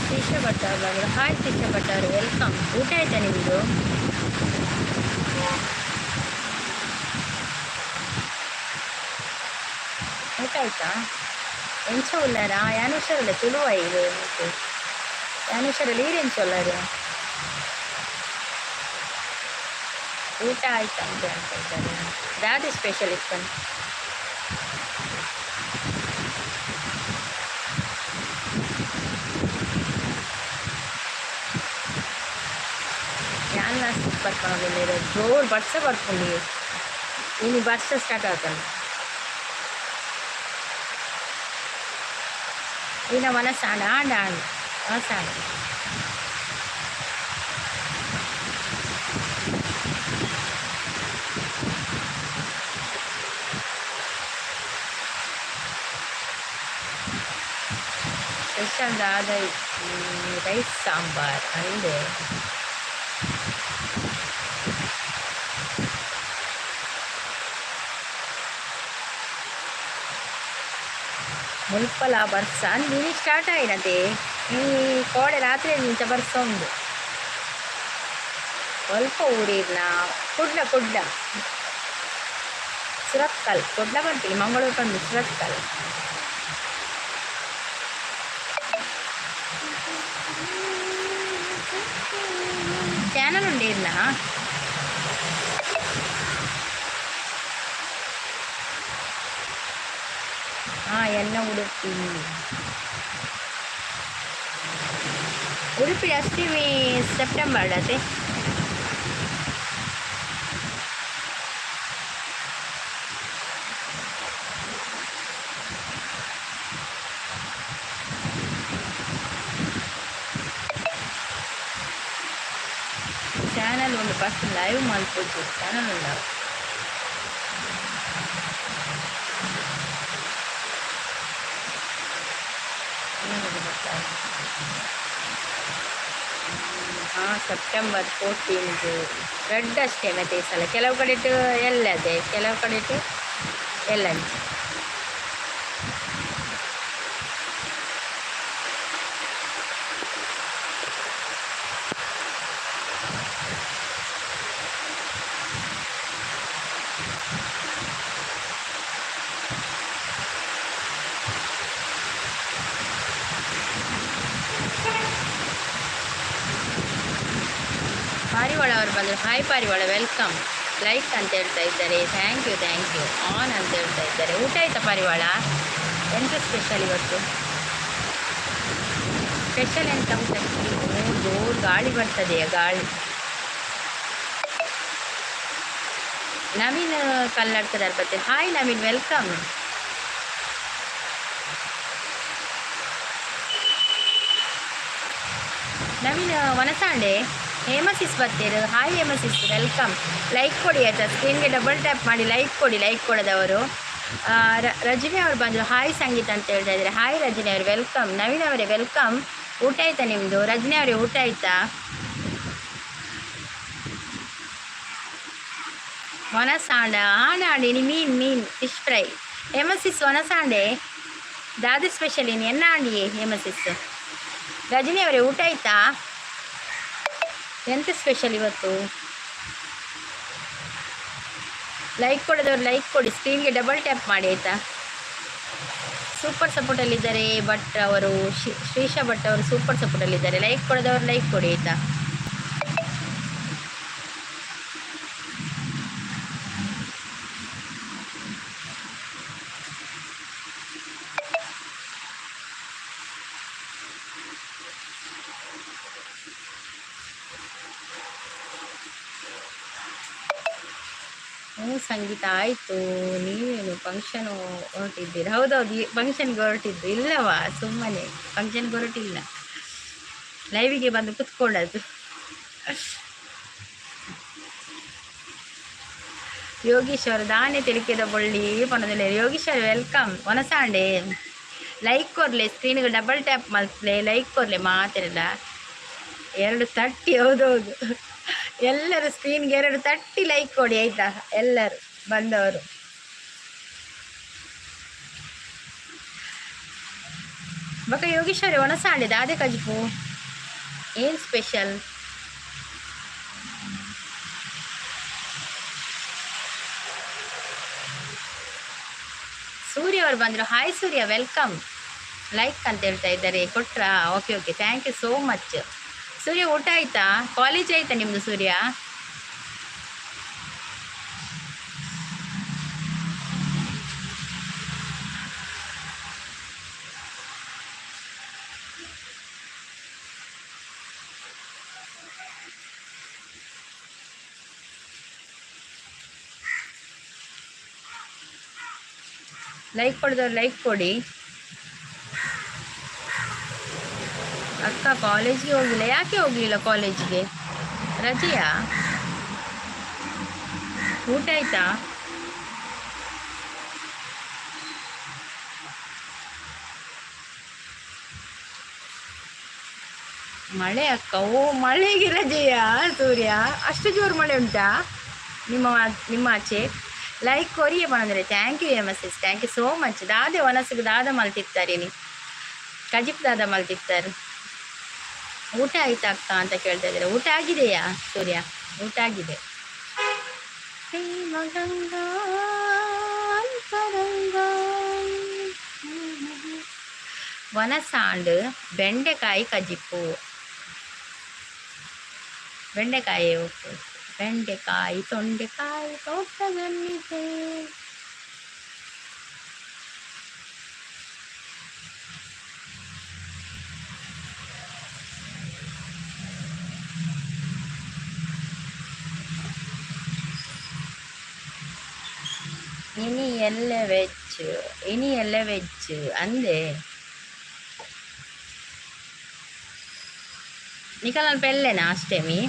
ಶ್ರೀಷ ಭಟ್ ಅವರು. ಹಾಯ್ ಶ್ರೀಷ ಭಟ್ ಅವರು, welcome. ಊಟ ಆಯ್ತಾ ನಿಮ್ಮದು? ಊಟ ಆಯ್ತಾ? ಎಂಚ ಉಲ್ಲಾರಾ? ಯಾನ್ ಹುಷಾರಿಲ್ಲ. ತುಳುವ ಇದು. ಯಾನ್ ಹುಷಾರಿಲ್ಲ. ಈರ್ ಎಂಚ ಉಲ್ಲಾರು? ಊಟ ಆಯ್ತಾ ಅಂತ ಹೇಳ್ತಾ ಇದ್ದಾರೆ. ದಾದಿ ಸ್ಪೆಷಲ್ ಇತ್ತು? ಯಾನ್ ಬರ್ಕೊಂಡು ಜೋರು ಬರ್ಸ ಬರ್ಕೊಂಡು. ಇನ್ನು ಬರ್ಸ ಸ್ಟಾರ್ಟ್ ಆಗ್ತಾನೆ. ಇನ್ನು ಮನಸ್ಸಾಂಡ ಆಂಡ ಆಂಡ ಮನಸ್ಸಾಂಡ. ಸ್ಪೆಷಲ್ ದಾದ? ರೈಸ್, ಸಾಂಬಾರ್ ಅಂದೆ. ಮುಲ್ಪಲ ಬರ್ಸ ಅಂದ್ ಸ್ಟಾರ್ಟ್ ಆಯಿನತೆ. ಈ ಕೋಡೆ ರಾತ್ರಿ ಇಂಚ ಬರ್ಸ ಉಂಡು. ಸ್ವಲ್ಪ ಊರಿರ್ನ? ಕುಡ್ಲ, ಕುಡ್ಲ, ಸುರತ್ಕಲ್. ಕುಡ್ಲ ಬರ್ತೀವಿ, ಮಂಗಳೂರು ಬಂದು ಸುರತ್ಕಲ್. ಚಾನಲ್ ಉಂಡಿರ್ನ? ಹಾಂ, ಎನ್ನ ಉಡುಪಿ. ಉಡುಪಿ ಅಷ್ಟಮಿ ಸೆಪ್ಟೆಂಬರ್ ಅದೇ. ಚಾನಲ್ ಒಂದು ಫಸ್ಟ್ ಲೈವ್ ಮಲ್ಪೊಡು. ಚಾನಲ್ ಉಂಡು. ಹಾಂ, ಸೆಪ್ಟೆಂಬರ್ 14 ರಡ್ಡ್ ಅಷ್ಟೇ. ಮತ್ತೆ ಈ ಸಲ ಕೆಲವು ಕಡೆ ಎಲ್ಲದೆ, ಕೆಲವು ಕಡೆ ಎಲ್ಲಂಚ. ಪಾರಿವಾಳ ಅವರು ಬಂದರು. ಹಾಯ್ ಪಾರಿವಾಳ, welcome. Like ಅಂತ ಹೇಳ್ತಾ ಇದ್ದಾರೆ. Thank you, thank you. On ಅಂತ ಹೇಳ್ತಾ ಇದ್ದಾರೆ. ಊಟ ಆಯ್ತಾ ಪಾರಿವಾಳ? ಎಂತ ಸ್ಪೆಷಲ್ ಇವತ್ತು? ಸ್ಪೆಷಲ್ ಎಂತ ಊಟಕ್ಕೆ? ಜೋರು ಗಾಳಿ ಬರ್ತದೆ, ಗಾಳಿ. ನವೀನ್ ಕನ್ನಡಕದಾರ್ ಬರ್ತಾರೆ. Hi Naveen, welcome. Naveen ವನಸಾಂಡೆ. ಹೇಮಸಿಸ್ ಬರ್ತೀರು. Hi Hema sis, welcome. Like ಕೊಡಿ ಆಯಿತಾ? ಸ್ಕ್ರೀನ್ಗೆ ಡಬಲ್ ಟ್ಯಾಪ್ ಮಾಡಿ ಲೈಕ್ ಕೊಡಿ, ಲೈಕ್ ಕೊಡದವರು. ರಜನಿ ಅವರು ಬಂದರು. ಹಾಯ್ ಸಂಗೀತ ಅಂತ ಹೇಳ್ತಾ ಇದ್ದಾರೆ. ಹಾಯ್ ರಜನಿ ಅವರು, welcome. Naveen ಅವರೇ, welcome. ಊಟ ಆಯ್ತಾ ನಿಮ್ಮದು? ರಜನಿ ಅವರೇ, ಊಟ ಆಯ್ತಾ? ವನಸಾಂಡ ಆಂಡ ಇನಿ ಮೀನ್ ಮೀನ್ ಫಿಶ್ ಫ್ರೈ. ಹೇಮಸಿಸ್ ವನಸಾಂಡೆ. ದಾದಿ ಸ್ಪೆಷಲ್ ಇನಿ? ಎನ್ನ ಆಂಡಿಯೇ ಹೇಮಸಿಸ್. ರಜನಿ ಅವರೇ, ಊಟ ಆಯ್ತಾ? ಎಂತ ಸ್ಪೆಷಲ್ ಇವತ್ತು? ಲೈಕ್ ಕೊಡೋದವ್ರು ಲೈಕ್ ಕೊಡಿ. ಸ್ಕ್ರೀನ್ಗೆ ಡಬಲ್ ಟ್ಯಾಪ್ ಮಾಡಿ ಆಯಿತಾ? ಸೂಪರ್ ಸಪೋರ್ಟಲ್ಲಿದ್ದಾರೆ ಭಟ್ ಅವರು. ಶ್ರೀಶಾ ಭಟ್ ಅವರು ಸೂಪರ್ ಸಪೋರ್ಟಲ್ಲಿದ್ದಾರೆ. ಲೈಕ್ ಕೊಡೋದವ್ರು ಲೈಕ್ ಕೊಡಿ ಆಯಿತಾ? ಹ್ಞೂ ಸಂಗೀತ, ಆಯಿತು. ನೀವೇನು ಫಂಕ್ಷನು ಹೊರಟಿದ್ದೀರಾ? ಹೌದೌದು, ಫಂಕ್ಷನ್ಗೆ ಹೊರಟಿದ್ದು. ಇಲ್ಲವಾ, ಸುಮ್ಮನೆ. ಫಂಕ್ಷನ್ಗೆ ಹೊರಟಿಲ್ಲ, ಲೈವಿಗೆ ಬಂದು ಕುತ್ಕೊಳ್ಳೋದು. ಯೋಗೀಶ್ವರ ದಾನೆ ತೆಲಿಕೆದ ಬೊಳ್ಳಿ ಪನೊಂದುಲ್ಲೆರ್. ಯೋಗೀಶ್ವರ welcome. ವನಸಾಂಡೆ ಲೈಕ್ ಕೊರ್ಲೆ, ಸ್ಕ್ರೀನ್ಗೆ ಡಬಲ್ ಟ್ಯಾಪ್ ಮಲ್ತ್ಲೆ, ಲೈಕ್ ಕೊರ್ಲೆ ಮಾತೆರೆಲ. ಎರಡು ತಟ್ಟಿ, ಹೌದೌದು, ಎಲ್ಲರೂ ಸ್ಕ್ರೀನ್ಗೆ ಎರಡು ತಟ್ಟಿ ಲೈಕ್ ಕೊಡಿ ಆಯ್ತಾ, ಎಲ್ಲರೂ ಬಂದವರು. ಬೊಕ ಯೋಗೀಶ್ವರಿ, ವನಸಾಂಡೆ ದಾದೆ ಕಜಿಪು? ಏನು ಸ್ಪೆಷಲ್? ಸೂರ್ಯ ಅವರು ಬಂದರು. ಹಾಯ್ ಸೂರ್ಯ, welcome. Like ಅಂತ ಹೇಳ್ತಾ ಇದ್ದಾರೆ, ಕೊಟ್ರಾ? Okay okay, thank you so much ಸೂರ್ಯ. ಊಟ ಆಯ್ತಾ? ಕಾಲೇಜ್ ಆಯ್ತಾ ನಿಮ್ಮದು ಸೂರ್ಯ? ಲೈಕ್ ಕೊಡಿದವ್ರು ಲೈಕ್ ಕೊಡಿ. ಅಕ್ಕ ಕಾಲೇಜ್ಗೆ ಹೋಗಿಲ್ಲ. ಯಾಕೆ ಹೋಗಲಿಲ್ಲ ಕಾಲೇಜ್ಗೆ? ರಜೆಯಾ? ಊಟ ಆಯ್ತಾ? ಮಳೆ ಅಕ್ಕ. ಓ, ಮಳೆಗೆ ರಜೆಯಾ ಸೂರ್ಯ? ಅಷ್ಟು ಜೋರು ಮಳೆ ಉಂಟಾ ನಿಮ್ಮ ನಿಮ್ಮ ಆಚೆ? ಲೈಕ್ ಕೊರಿಯೇ ಪಣಂದ್ರೆ. Thank you M S S, thank you so much. ದಾದೆ ವನಸ್ಸಿಗೆ ದಾದ ಮಲ್ತಿತ್ತಾರೆ ನೀ? ಕಜಿಪ್ ದಾದ ಮಲ್ತಿತ್ತಾರೆ? ಊಟ ಆಯ್ತಾ ಅಕ್ಕ ಅಂತ ಕೇಳ್ತಾ ಇದ್ದಾರೆ. ಊಟ ಆಗಿದೆಯಾ ಸೂರ್ಯ? ಊಟ ಆಗಿದೆ. ಪ್ರೇಮ ಗಂಗಾ ಅಂತರಂಗ. ವನಸಾಂಡ್ ಬೆಂಡೆಕಾಯಿ ಕಜಿಪು. ಬೆಂಡೆಕಾಯಿ, ಓಕೆ. ಬೆಂಡೆಕಾಯಿ ತೊಂಡೆಕಾಯಿ ತೋಟದಲ್ಲಿದೆ. ಇನಿ ಎಲ್ಲೆ ವೆಜ್, ಇನಿ ಎಲ್ಲೆ ವೆಜ್ ಅಂದೆ. ನಿಕಲ್ ಪೆಲ್ಲೆನಾ ಅಷ್ಟೇಮಿ?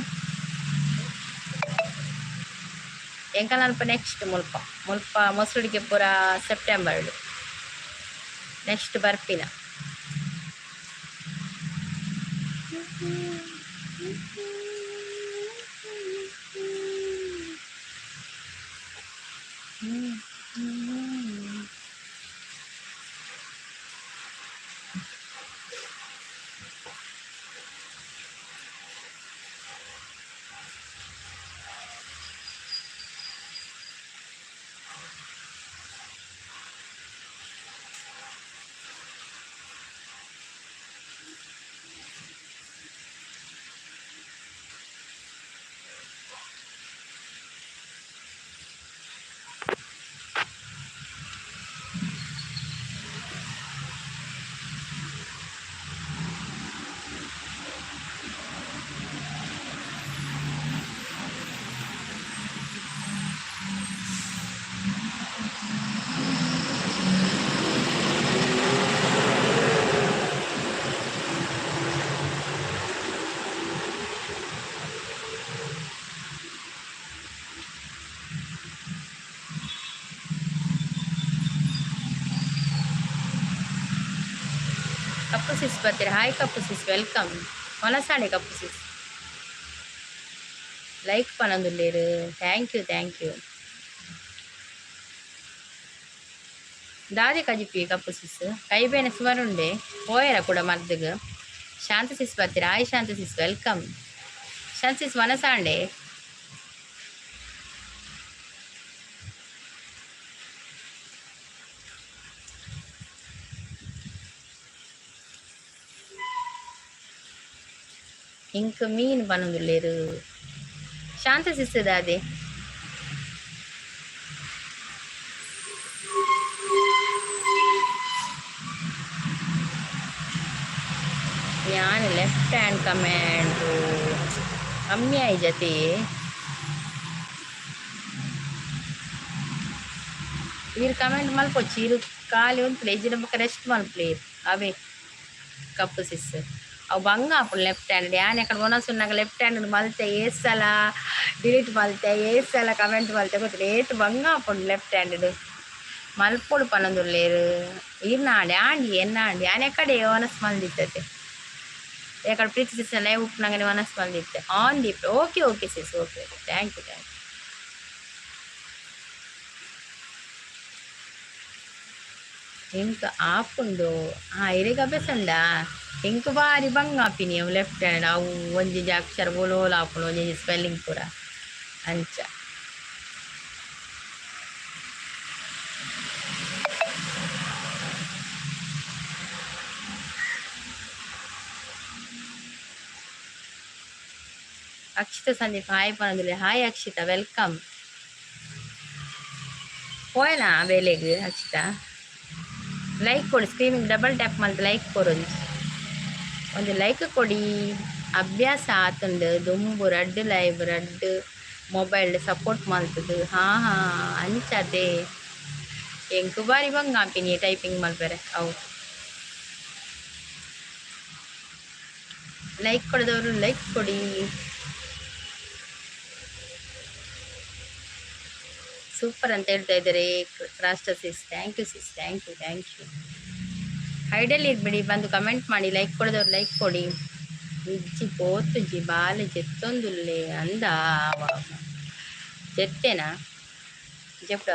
ಎಂಕಲ್ ನೆಕ್ಸ್ಟ್ ಮುಲ್ಪ ಮುಲ್ಪ ಮೊಸರುಡಿಗೆ ಪೂರ ಸೆಪ್ಟೆಂಬರ್ ನೆಕ್ಸ್ಟ್ ಬರ್ಪಿನ. ಕಪ್ಪು ಸಿಸ್ ಬರ್ತೀರಾ? Hi Kappu sis, welcome. ವನಸಾಡೆ ಕಪ್ಪು ಸಿಸ್? ಲೈಕ್ ಪನೊಂದುಲ್ಲೆರ್, thank you, thank you. ದಾದೆ ಕಜಿಪಿ ಕಪ್ಪು ಸಿಸ್? ಕೈಬೇನೆ ಸುಮಾರು ಉಂಡೆ ಪೋಯರ ಕೂಡ ಮರ್ದಗ್. ಶಾಂತ ಸಿಸ್ ಬರ್ತೀರಾ? Hi Shanta sis, welcome. Shanta sis, ವನಸಾಂಡೆ? ಇಂಕ್ ಮೀನ್ ಪನೊಂದುಲ್ಲೆರ್. ಶಾಂತ ಸಿಸ್ ದಾದೆ? ಯಾನ್ ಲೆಫ್ಟ್ ಹ್ಯಾಂಡ್ ಕಮಾಂಡು ಕಮ್ಮಿ ಆಯ್ಜತೆ. ಈರ್ ಕಮೆಂಟ್ ಮಲ್ಪೊಚ್ಚಿ, ಇರು ಖಾಲಿ ಉಂತುಲೆ. ಇಜ್ಜಿಡ ಬೊಕ ರೆಸ್ಟ್ ಮಲ್ಪುಲೆ. ಅವೇ ಕಪ್ಪು ಸಿಸ್. ಅವು ಬಂಗ ಆಪುಂಡು ಲೆಫ್ಟ್ ಹ್ಯಾಂಡ್. ಯಾನ್ ಎಕಡೆ ಒನಸುನ್ನಾಗ ಲೆಫ್ಟ್ ಹ್ಯಾಂಡ್ ಮಲ್ತೆ, ಏತ್ ಸಲ ಡಿಲೀಟ್ ಮಲ್ತೆ, ಏತ್ ಸಲ ಕಮೆಂಟ್ ಮಲ್ತೆ ಗೊತ್ತಿಲ್ಲ. ಏತ್ ಬಂಗ ಆಪುಂಡು ಲೆಫ್ಟ್ ಹ್ಯಾಂಡ್. ಮಲ್ಪೊಡು ಪನೊಂದುಲ್ಲೇರು. ಈರ್ನ ಆಂಡ್ ಆಂಡಿ ಎನ್ನ ಆಂಡಿ. ಯಾನ್ ಎಕಡೆ ಒನಸ್ ಮಲ್ದಿತ್ತತೆ. ಎಕಡೆ ಪ್ರೀತಿ ಸಿಸ್ live ಉಪ್ಪುನಗನೆ ಒನಸ್ ಮಲ್ದಿತ್ತೆ. On the okay okay sis, okay, thank you, thank you. ಎಂಕ್ ಆಪುಂಡು. ಹಾಂ, ಇರೆಗ್ ಅಭ್ಯಾಸ ಉಂಡಾ? ಎಂಕ್ ಬಾರಿ ಬಂಗ ಆಪಿನಿ ಅವು ಲೆಫ್ಟ್ ಹ್ಯಾಂಡ್. ಅವು ಒಂಜೊಂಜಿ ಅಕ್ಷರ ಓಲೋಲ ಆಪುಂಡು, ಒಂಜೊಂಜಿ ಸ್ಪೆಲ್ಲಿಂಗ್ ಪೂರ ಅಂಚ. ಅಕ್ಷಿತಾ ಸಂದೀಪ್ ಹಾಯ್ ಪನೊಂದುಲ್ಲೆ. Hi Akshita, welcome. ಪೋಯನಾ ಬೇಲೆಗ್ ಅಕ್ಷಿತಾ? ಲೈಕ್ ಕೊಡಿ. ಸ್ಕ್ರೀನಿಗೆ ಡಬಲ್ ಟ್ಯಾಪ್ ಮಲ್ತ್ ಲೈಕ್ ಕೊರೊಂಜಿ, ಒಂಜಿ ಲೈಕ್ ಕೊಡಿ. ಅಭ್ಯಾಸ ಆತುಂಡು. ದುಂಬು ರಡ್ಡ್ ಲೈವ್ ರಡ್ಡ್ ಮೊಬೈಲ್ ಸಪೋರ್ಟ್ ಮಲ್ತದು. ಹಾಂ ಹಾಂ, ಅಂಚತೆ. ಎಂಕ್ ಬಾರಿ ಬಂಗ ಆಪಿನಿ ಟೈಪಿಂಗ್ ಮಲ್ಪೆರೆ ಅವು. ಲೈಕ್ ಕೊಡದವರು ಲೈಕ್ ಕೊಡಿ. ಸೂಪರ್ ಅಂತ ಹೇಳ್ತಾ ಇದ್ದಾರೆ ರಾಷ್ಟ್ರ sis. Thank you sis, thank you, thank you. ಹೈಡಲ್ಲಿ ಇರ್ಬೇಡಿ, ಬಂದು ಕಮೆಂಟ್ ಮಾಡಿ. ಲೈಕ್ ಕೊಡದವ್ರು ಲೈಕ್ ಕೊಡಿ. ಇಜ್ಜಿ ಪೋತುಜಿ, ಬಾಲೆ ಜೆತ್ತೊಂದುಲ್ಲೆ ಅಂದ. ಜೆತ್ತೆನಾ? ಜೆಪ್ಡ.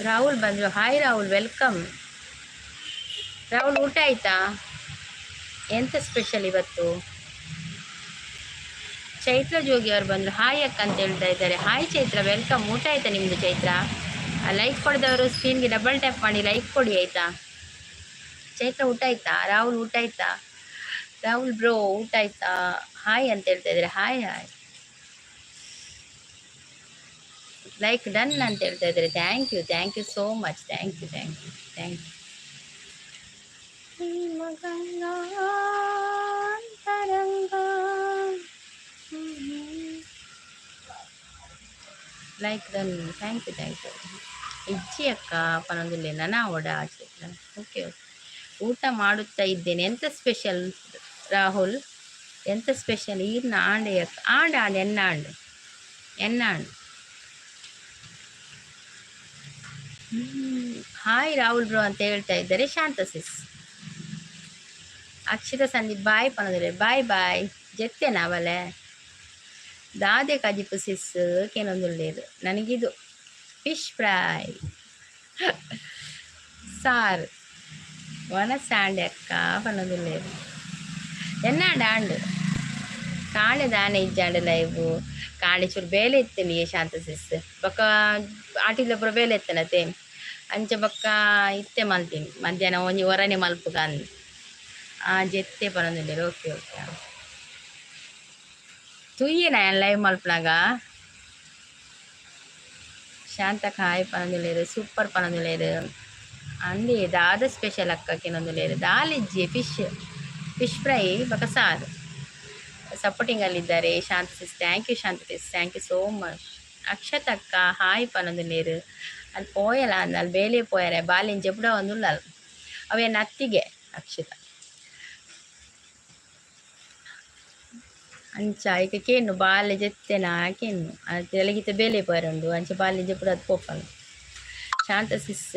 ರಾಹುಲ್ ಬಂದರು. Hi Rahul, welcome. Rahul, ಊಟ ಆಯ್ತಾ? ಎಂತ ಸ್ಪೆಷಲ್ ಇವತ್ತು? ಚೈತ್ರ ಜೋಗಿ ಅವರು ಬಂದರು. ಹಾಯ್ ಅಕ್ಕ ಅಂತ ಹೇಳ್ತಾ ಇದ್ದಾರೆ. Hi Chaitra, welcome. ಊಟ ಆಯ್ತಾ ನಿಮ್ಮದು ಚೈತ್ರ? ಲೈಕ್ ಕೊಡದವರು ಸ್ಕ್ರೀನ್ಗೆ ಡಬಲ್ ಟ್ಯಾಪ್ ಮಾಡಿ ಲೈಕ್ ಕೊಡಿ, ಆಯಿತಾ? ಚೈತ್ರ, ಊಟ ಆಯ್ತಾ? ರಾಹುಲ್, ಊಟ ಆಯ್ತಾ? ರಾಹುಲ್ ಬ್ರೋ, ಊಟ ಆಯ್ತಾ? ಹಾಯ್ ಅಂತ ಹೇಳ್ತಾ ಇದ್ದಾರೆ. Hi hi. ಲೈಕ್ ಡನ್ ಅಂತ ಹೇಳ್ತಾ ಇದ್ದಾರೆ. Thank you, thank you so much. Thank you, thank you, thank you. Like done, thank you, thank you. ಇಜ್ಜಿ ಅಕ್ಕ ಪನೊಂದುಲ್ಲೆ ನನ ಓಡ. Okay okay. ಊಟ ಮಾಡುತ್ತಾ ಇದ್ದೇನೆ. ಎಂತ ಸ್ಪೆಷಲ್ ರಾಹುಲ್? ಎಂತ ಸ್ಪೆಷಲ್? ಈರ್ನ ಆಂಡೆ ಅಕ್ಕ? ಆಂಡ್ ಆಂಡ್ ಎನ್ನ ಆಂಡ್ ಎನ್ನ ಆಂಡ್. ಹಾಯ್ ರಾಹುಲ್ ಬ್ರೋ ಅಂತ ಹೇಳ್ತಾ ಇದ್ದಾರೆ ಶಾಂತ ಸಿಸ್. ಅಕ್ಷಿತ ಸಂದೀಪ್ ಬಾಯ್ ಪನೊಂದುಲ್ಲೆ. Bye bye. ಜೆತ್ತೆ ನಾವಲೆ ದಾದೆ ಕಜಿಪು ಸಿಸ್ ಕೇನೊಂದುಲ್ಲೇರು? ನನಗಿದು ಫಿಶ್ ಫ್ರೈ, ಸಾರು. ವನಸಾಂಡೆ ಅಕ್ಕ ಪನೊಂದುಲ್ಲೇರು. ಎನ್ನಾಂಡ ಆಂಡ್ ಕಾಣೆ ದಾನೆ ಇಜ್ಜಾಂಡ ಲೈವು. ಕಾಣೆ ಚೂರು ಬೇಲೆ ಇತ್ತೇನೆ ಶಾಂತ ಸಿಸ್. ಬೊಕ್ಕ ಆಟಿದ ಪೂರ ಬೇಲೆ ಇತ್ತನತೆ. ಅಂಚ ಬೊಕ್ಕ ಇತ್ತೆ ಮಲ್ತೀನಿ, ಮಧ್ಯಾಹ್ನ ಒಂಜಿ ಒರನೆ ಮಲ್ಪುಗ ಅಂದ್. ಆ ಜೆತ್ತೆ ಪನೊಂದುಲ್ಲೆರ್. Okay okay. ತೂಯೆನಾ ಯಾನ್ ಲೈವ್ ಮಲ್ಪುನಗ? ಶಾಂತಕ್ಕ ಹಾಯ್ ಪನೊಂದುಲ್ಲೆರ್. ಸೂಪರ್ ಪನೊಂದುಲ್ಲೆರ್. ಅಂದೆ ದಾದ ಸ್ಪೆಷಲ್ ಅಕ್ಕ ಕೇನೊಂದುಲ್ಲೆರ್. ದಾಲ್ ಇಜ್ಜಿ, ಫಿಶ್ ಫಿಶ್ ಫ್ರೈ ಬೊಕ ಸಾರು. ಸಪೋರ್ಟಿಂಗ್ ಅಲ್ಲಿದ್ದಾರೆ Shanta sis. Thank you Shanta sis, thank you so much. Akshat ಅಕ್ಕ ಹಾಯ್ ಪನೊಂದುಲ್ಲೆರ್. ಅಲ್ಲಿ ಪೋಯಲ ಅಂದ್, ಅಲ್ಲಿ ಬೇಲೆ ಪೋಯರೆ. ಬಾಲಿನ ಜೆಪುಡ ಒಂದುಲ್ಲಲ್ ಅವೇನು ಅತ್ತಿಗೆ ಅಕ್ಷತ. ಅಂಚ ಐಕ್ ಕೇನು ಬಾಲೆ ಜೆತ್ತೆನಾ ಕೇನು. ತೆಲಗಿತ ಬೇಲೆ ಪೋಯರೆ ಉಂಡು. ಅಂಚ ಬಾಲೆ ಜೆಪುಡಾದ್ ಪೋಪಲ್. ಶಾಂತ ಸಿಸ್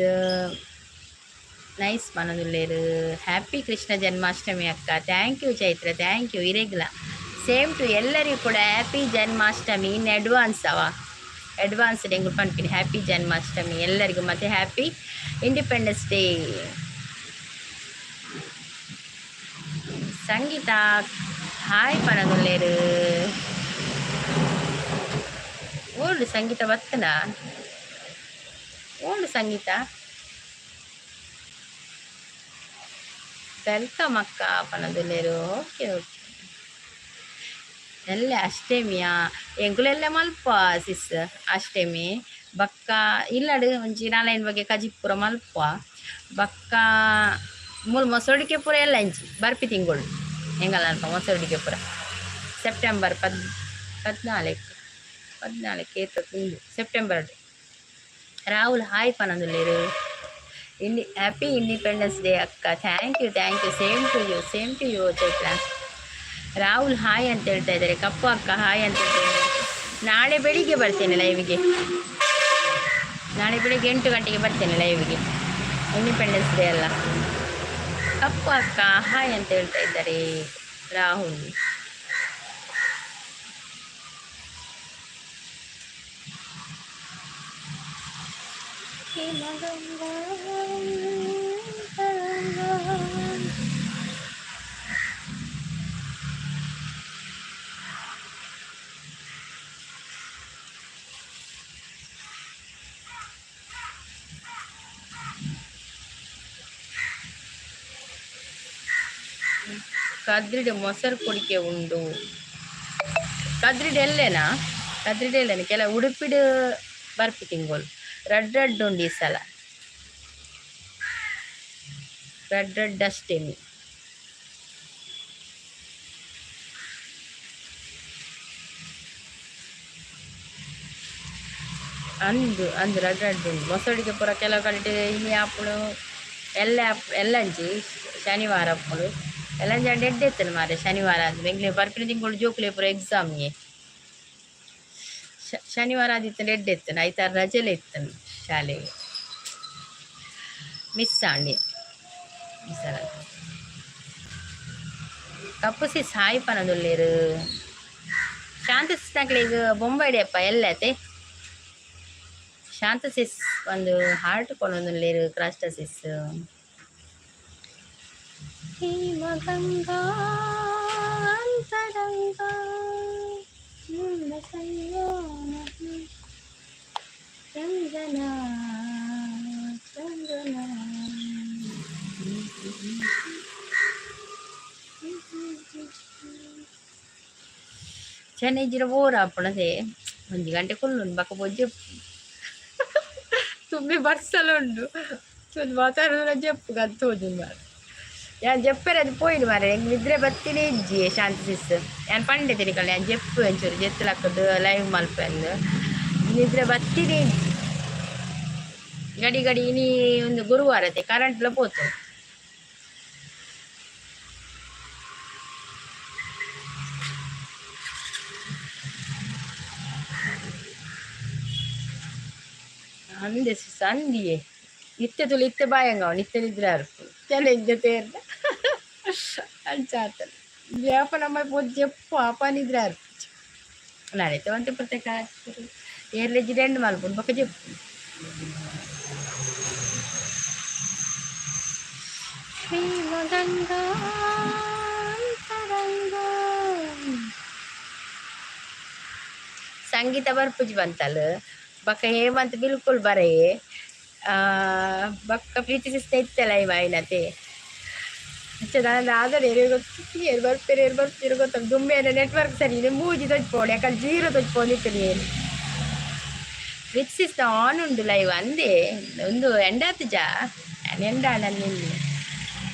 ನೈಸ್ ಪನೊಂದುಲ್ಲೆರ್. ಹ್ಯಾಪಿ ಕೃಷ್ಣ ಜನ್ಮಾಷ್ಟಮಿ ಅಕ್ಕ. Thank you Chaitra, thank you. ಇರೆಗ್ಲ same to. ಎಲ್ಲರಿಗೂ ಕೂಡ ಹ್ಯಾಪಿ ಜನ್ಮಾಷ್ಟಮಿ ಇನ್ ಅಡ್ವಾನ್ಸ್. ಅವ ಅಡ್ವಾನ್ಸ್ ಎಂಕುಲು ಪನ್ಪಿನಿ ಹ್ಯಾಪಿ ಜನ್ಮಾಷ್ಟಮಿ ಎಲ್ಲರಿಗೂ ಮತ್ತು ಹ್ಯಾಪಿ ಇಂಡಿಪೆಂಡೆನ್ಸ್ ಡೇ. ಸಂಗೀತ ಹಾಯ್ ಪನೊಂದುಲ್ಲೆರ್. ಓಲ್ಡ್ ಸಂಗೀತ ಬತ್ತನ? ಓಲ್ಡ್ ಸಂಗೀತ. Welcome ಅಕ್ಕ ಪನೊಂದುಲ್ಲೆರ್. Okay okay. ಎಲ್ಲೆ ಅಷ್ಟೆಮಿಯಾ? ಎಂಕುಲೆಲ್ಲ ಮಲ್ಪ ಸಿಸ್ ಅಷ್ಟೆಮಿ. ಬಕ್ಕ ಇಲ್ಲಡ್ ಒಂಜಿ ನಾಲೈನ್ ಬಗ್ಗೆ ಕಜಿಪು ಪೂರ ಮಲ್ಪ. ಬಕ್ಕ ಮೂಲು ಮೊಸರುಡಿಕೆ ಪೂರ ಎಲ್ಲ ಇಂಚಿ ಬರ್ಪಿ ತಿಂಗಳು ಎಂಗಲ ಅಲ್ಪ ಮೊಸರುಡಿಕೆ ಪೂರ ಸೆಪ್ಟೆಂಬರ್ 14, 14 ಏತ ಉಂಡು ಸೆಪ್ಟೆಂಬರ್. ರಾಹುಲ್ ಹಾಯ್ ಪನೊಂದುಲ್ಲೆರ್. ಹ್ಯಾಪಿ ಇಂಡಿಪೆಂಡೆನ್ಸ್ ಡೇ ಅಕ್ಕ. Thank you, thank you. Same to you, same to you Chaitra. Rahul hi ಅಂತ ಹೇಳ್ತಾ ಇದ್ದಾರೆ. ಕಪ್ಪು ಅಕ್ಕ ಹಾಯ್ ಅಂತ ಹೇಳ್ತಾ ಇದ್ದಾರೆ. ನಾಳೆ ಬೆಳಿಗ್ಗೆ ಬರ್ತೇನೆ ಲೈವ್ಗೆ. ನಾಳೆ ಬೆಳಿಗ್ಗೆ 8 ಗಂಟೆಗೆ ಬರ್ತೇನೆ ಲೈವ್ಗೆ. ಇಂಡಿಪೆಂಡೆನ್ಸ್ ಡೇ ಅಲ್ಲ. ಕಪ್ಪು ಅಕ್ಕ ಹಾಯ್ ಅಂತ ಹೇಳ್ತಾ ಇದ್ದಾರೆ ರಾಹುಲ್. ಕದ್ರಿಡ್ ಮೊಸರು ಕುಡಿಕೆ ಉಂಡು. ಕದ್ರಿಡ್ ಎಲ್ಲೇನಾ? ಕದ್ರಿಡ್ ಎಲ್ಲೇನ? ಕೆಲ ಉಡುಪಿಡ್ ಬರ್ಪಿ ತಿಂಗೊಲು. ರಡ್ಡ್ ರಡ್ಡ್ ಉಂಡು ಈ ಸಲ. ರಡ್ಡ್ ರಡ್ಡ್ ಅಷ್ಟೆಮಿ. ಅಂದು ಅಂದು ರಡ್ಡ್ ರಡ್ಡ್ ಉಂಡು ಮೊಸರುಡಿಕೆ ಪೂರ. ಕೆಲವು ಕಡೆಟ್ ಇನಿ ಆಪುಂಡು, ಎಲ್ಲ ಎಲ್ಲಂಜಿ ಶನಿವಾರ ಆಪುಂಡು. ಎಲ್ಲಂಜಿ ಆಂಡ ಎಡ್ಡೆ ಇತ್ತುಂಡು ಮಾರ್ರೆ. ಶನಿವಾರ ಆದ್ ಎಂಕ್ಲೆ ಬರ್ಪಿನ ತಿಂಗಳು ಜೋಕುಲೆ ಪೂರ ಎಕ್ಸಾಮ್ಗೆ. ಶನಿವಾರ ಆದಿತ್ತುಂಡ ಎಡ್ಡೆ ಇತ್ತುಂಡು. ಐತಾರ ರಜೆಲೆ ಇತ್ತುಂಡು ಶಾಲೆಗೆ. ಮಿಸ್ ಆಂಡ್ ಈ ಸಲ. ಕಪ್ಪು ಸಿಸ್ ಹಾಯ್ ಪನೊಂದುಲ್ಲೆರ್. ಶಾಂತ ಸಿಸ್ನಕ್ಲೆಗ್ ಬೊಂಬೈಡೆಪ್ಪ ಎಲ್ಲತೆ. ಶಾಂತ ಸಿಸ್ ಒಂದು ಹಾರ್ಟ್ ಕೊನೊಂದುಲ್ಲೆರ್. ಕ್ರಾಸ್ಟ ಸಿಸ್. ಹಿಮಗಂಗಾ ಅಂತರಂಗ ಚಂದನ ಚಂದನ. ಚೆನ್ನೈಜಿರ ಬೋರ್ ಆಪುಣತೆ. ಒಂಜಿ ಗಂಟೆ ಕುಲ್ಲುಂಡು, ಬೊಕ ಪೋದು ತುಂಬಿ ಬರ್ಸಲ ಉಂಡು. ಒಂದು ವಾತಾವರಣ ಜಪ್ಪು ತೋಜುಂಡು ಮಾರ್ರೆ. ಯಾನ್ ಜಪ್ಪೆರೆ ಅದು ಪೋಯಿನು ಮಾರ್ರೆ. ಎಂಕ್ ನಿದ್ರೆ ಬತ್ತಿನೇ ಇಜ್ಜಿ. ಶಾಂತಿ ಸಿಸ್, ಯಾನ್ ಪಂಡೆ ತಿನಿಕಲ್ಲ, ಯಾನ್ ಜಪ್ಪು ಒಂಚೂರು ಜೆತ್ತುಲಕ್ಕದು ಲೈವ್ ಮಲ್ಪೆಂದು. ನಿದ್ರೆ ಬತ್ತಿನೇ ಇಜ್ಜಿ. ಗಡಿ ಗಡಿ. ಇನಿ ಒಂದು ಗುರುವಾರತೆ, ಕರೆಂಟ್ಲ ಪೋತು. ಅಂದೆ ಸಿಸ್, ಅಂದಿಯೇ. ಇತ್ತೆ ತುಲು ಇತ್ತೆ ಬಾಯಂಗ ಅವನು ಇತ್ತೆ ನಿದ್ರೆ ಅರ್ಪು ಚಲೆ ತೇರ್ದ ಅಂಚ ಆತನ ವ್ಯಾಪ ನಮ್ಮ ಪೋದು ಜಪ್ಪು ಅಪ ನಿದ್ರೆ ಅರ್ಪು. ನಾಳೆ ಒಂತೆ ಪ್ರತ್ಯೇಕ ಏರ್ಲೆಜ್ಜಿ ರೆಂಡು ಮಲ್ಪುಂಡು, ಬೊಕ ಜಪ್ಪು. ಶ್ರೀಮಗಂಗಾ ಅಂತರಂಗ. ಸಂಗೀತ ಬರ್ಪುಜಿ ಬಂತಲ್. ಬೊಕ ಹೇಮಂತ್ ಬಿಲ್ಕುಲ್ ಬರೆಯೆ. ಬೊಕ್ಕ ಪ್ರೀತಿ ಸಿಸ್ತ ಇತ್ತಲ್ಲ ಇವ ಐನತೆ. ಅಂಚ ಆದರೆ ಗೊತ್ತು, ಏರ್ ಬರ್ಪೇರು ಏರ್ ಬರ್ಪೇರು ಗೊತ್ತ. ದುಂಬೆ ನೆಟ್ವರ್ಕ್ ಸರಿ ಇದೆ, ಮೂಜಿ ತೊಜ್ಪೋಡು, ಯಾಕಂದ್ರೆ ಜೀರೋ ತೊಜ್ಪೋಂದಿತ್ತು. ಏನು ಪ್ರೀತಿ ಸಿಸ್ತ ಆನ್ ಉಂಡು ಲೈವ್ ಅಂದೆ. ಒಂದು ಎಂಡಾತು ಜಾ ಎಂಡಾಂಡ ನಿನ್ನೆ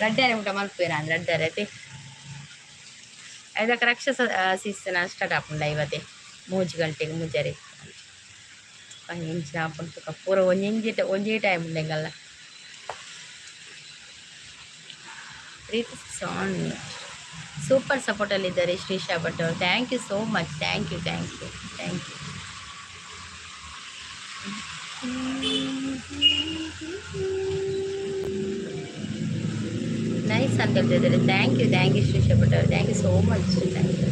ರಡ್ಡಾರೆ ಊಟ ಮಲ್ಪುವೆ ನಾನು ರಡ್ಡಾರೆ ಅತೆ. ಐದಕ್ಕೆ ರಕ್ಷಸ ಸಿಸ್ತನ ಸ್ಟಾರ್ಟ್ ಆಪುಂಡು ಲೈವ್ ಅತೆ 3 ಗಂಟೆಗೆ, ಮೂಜರೆ. ಎಂಚಿನ ಆಪುಂಡು ತುಕ. ಪೂರ ಒಂಜಿ ಒಂಜೇ ಟೈಮ್ ಉಂಡು ಎಂಕಲ್ನ. ಪ್ರೀತಿ ಆನ್. ಸೂಪರ್ ಸಪೋರ್ಟಲ್ಲಿದ್ದಾರೆ ಶ್ರೀಶಾ ಭಟ್ ಅವರು. Thank you so much. Thank you, thank you, thank you. Nice ಅಂತ ಹೇಳ್ತಿದ್ದಾರೆ. Thank you, thank you Shreesha Bhat ಅವರು. Thank you so much, thank you.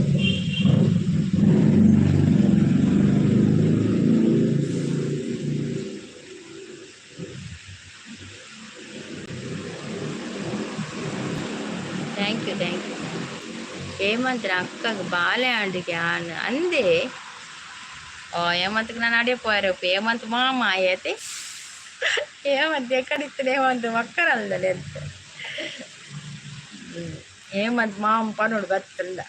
Thank you, thank you. ಹೇಮಂತ್ರ ಅಕ್ಕಗ್ ಬಾಲೆ ಆಂಡಿಗೆ ಆನ್ ಅಂದೆ. ಓ ಹೇಮಂತ್ಗೆ ನಾನು ಅಡೆ ಪೋಯರಪ್ಪ. ಹೇಮಂತ್ ಮಾಮ ಆಯತೆ. ಹೇಮಂತ್ ಎಕ್ಕಡಿತ್ತು? ಹೇಮಂತ್ ಮಕ್ಕಳಲ್ಲದೆ ಅಂತ. ಹೇಮಂತ್ ಮಾಮ ಪನೋಡು ಬತ್ತಲ್ಲ.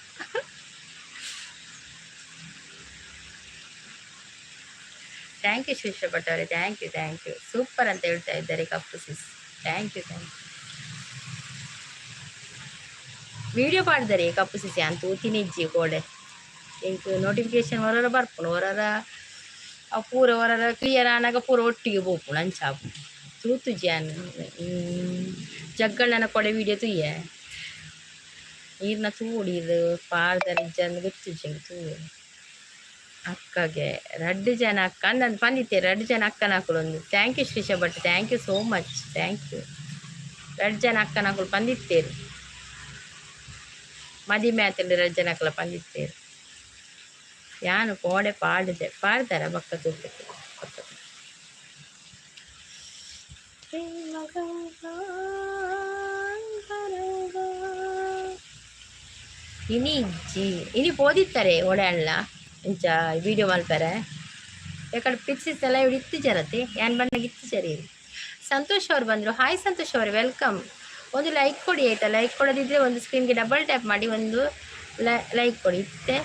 Thank you Shreesha Bhat ಅವರೇ, thank you, thank you. Super ಅಂತ ಹೇಳ್ತಾ ಇದ್ದಾರೆ Kappu sis. Thank you, thank you. Video ಪಾಡ್ದರೆ ಕಪ್ಪು ಸಿಸಿ ಅಂತ ತೂತಿನಿಜ್ಜಿ ಕೋಡೆ. ಎಂಕ್ ನೋಟಿಫಿಕೇಶನ್ ಹೊರರ ಬರ್ಪುಂಡು. ಹೊರರ ಅವು ಪೂರ ಹೊರರ ಕ್ಲಿಯರ್ ಆನಾಗ ಪೂರ ಒಟ್ಟಿಗೆ ಪೋಪುಂಡು. ಅಂಚ ಆಪುಂಡು. ತೂತುಜಿ ಯಾನ್. ಜಗ್ಗಣ್ಣನ ಕೊಡೆ ವಿಡಿಯೋ ತೂಯೆ. ಈರ್ನ ತೂಡಿ ಇದು ಪಾರ್ದರ್ ಇಜ್ಜಂದ್ ಗೊತ್ತುಜ್ಜಿ ಎಂಕ್. ತೂಯೆ. ಅಕ್ಕಗೆ ರಡ್ಡು ಜನ ಅಕ್ಕ ಅಂದಂದು ಪಂದಿತ್ತೆ. ರಡ್ಡು ಜನ ಅಕ್ಕನಕುಲು ಒಂದು. Thank you Shreesha Bhat, thank you so much, thank you. ರಡ್ಡು ಜನ ಅಕ್ಕನಕುಲು ಪಂದಿತ್ತೇರು. ಮದಿಮೆ ಆತಂಡು ರಡ್ಡು ಜನ ಅಕ್ಕಲ ಪಂದಿತ್ತೇರು. ಯಾನು ಕೋಡೆ ಪಾಡಿದೆ. ಪಾಡ್ತಾರ ಬಕ್ಕ ತೂಪೆ ಬಕ್ಕ. ಇನಿ ಇಜ್ಜಿ. ಇನಿ ಪೋದಿತ್ತಾರೆ ಓಡೆ ಅಣ್ಣ ಇಂಚ ವಿಡಿಯೋ ಮಲ್ಪರೆ. ಯಾಕಂದ್ರೆ ಪಿಕ್ಸಿಸ್ ಎಲ್ಲ ಇವ್ರು ಇತ್ತು ಜರತೆ. ಯಾನ್ ಬಣ್ಣಗೆ ಇತ್ತು ಜರಿ. ಸಂತೋಷ್ ಅವ್ರು ಬಂದರು. ಹಾಯ್ ಸಂತೋಷ್ ಅವರು, welcome. ಒಂದು ಲೈಕ್ ಕೊಡಿ ಆಯಿತಾ? ಲೈಕ್ ಕೊಡೋದಿದ್ರೆ ಒಂದು ಸ್ಕ್ರೀನ್ಗೆ ಡಬಲ್ ಟ್ಯಾಪ್ ಮಾಡಿ ಒಂದು ಲೈಕ್ ಕೊಡಿ. ಇತ್ತೆ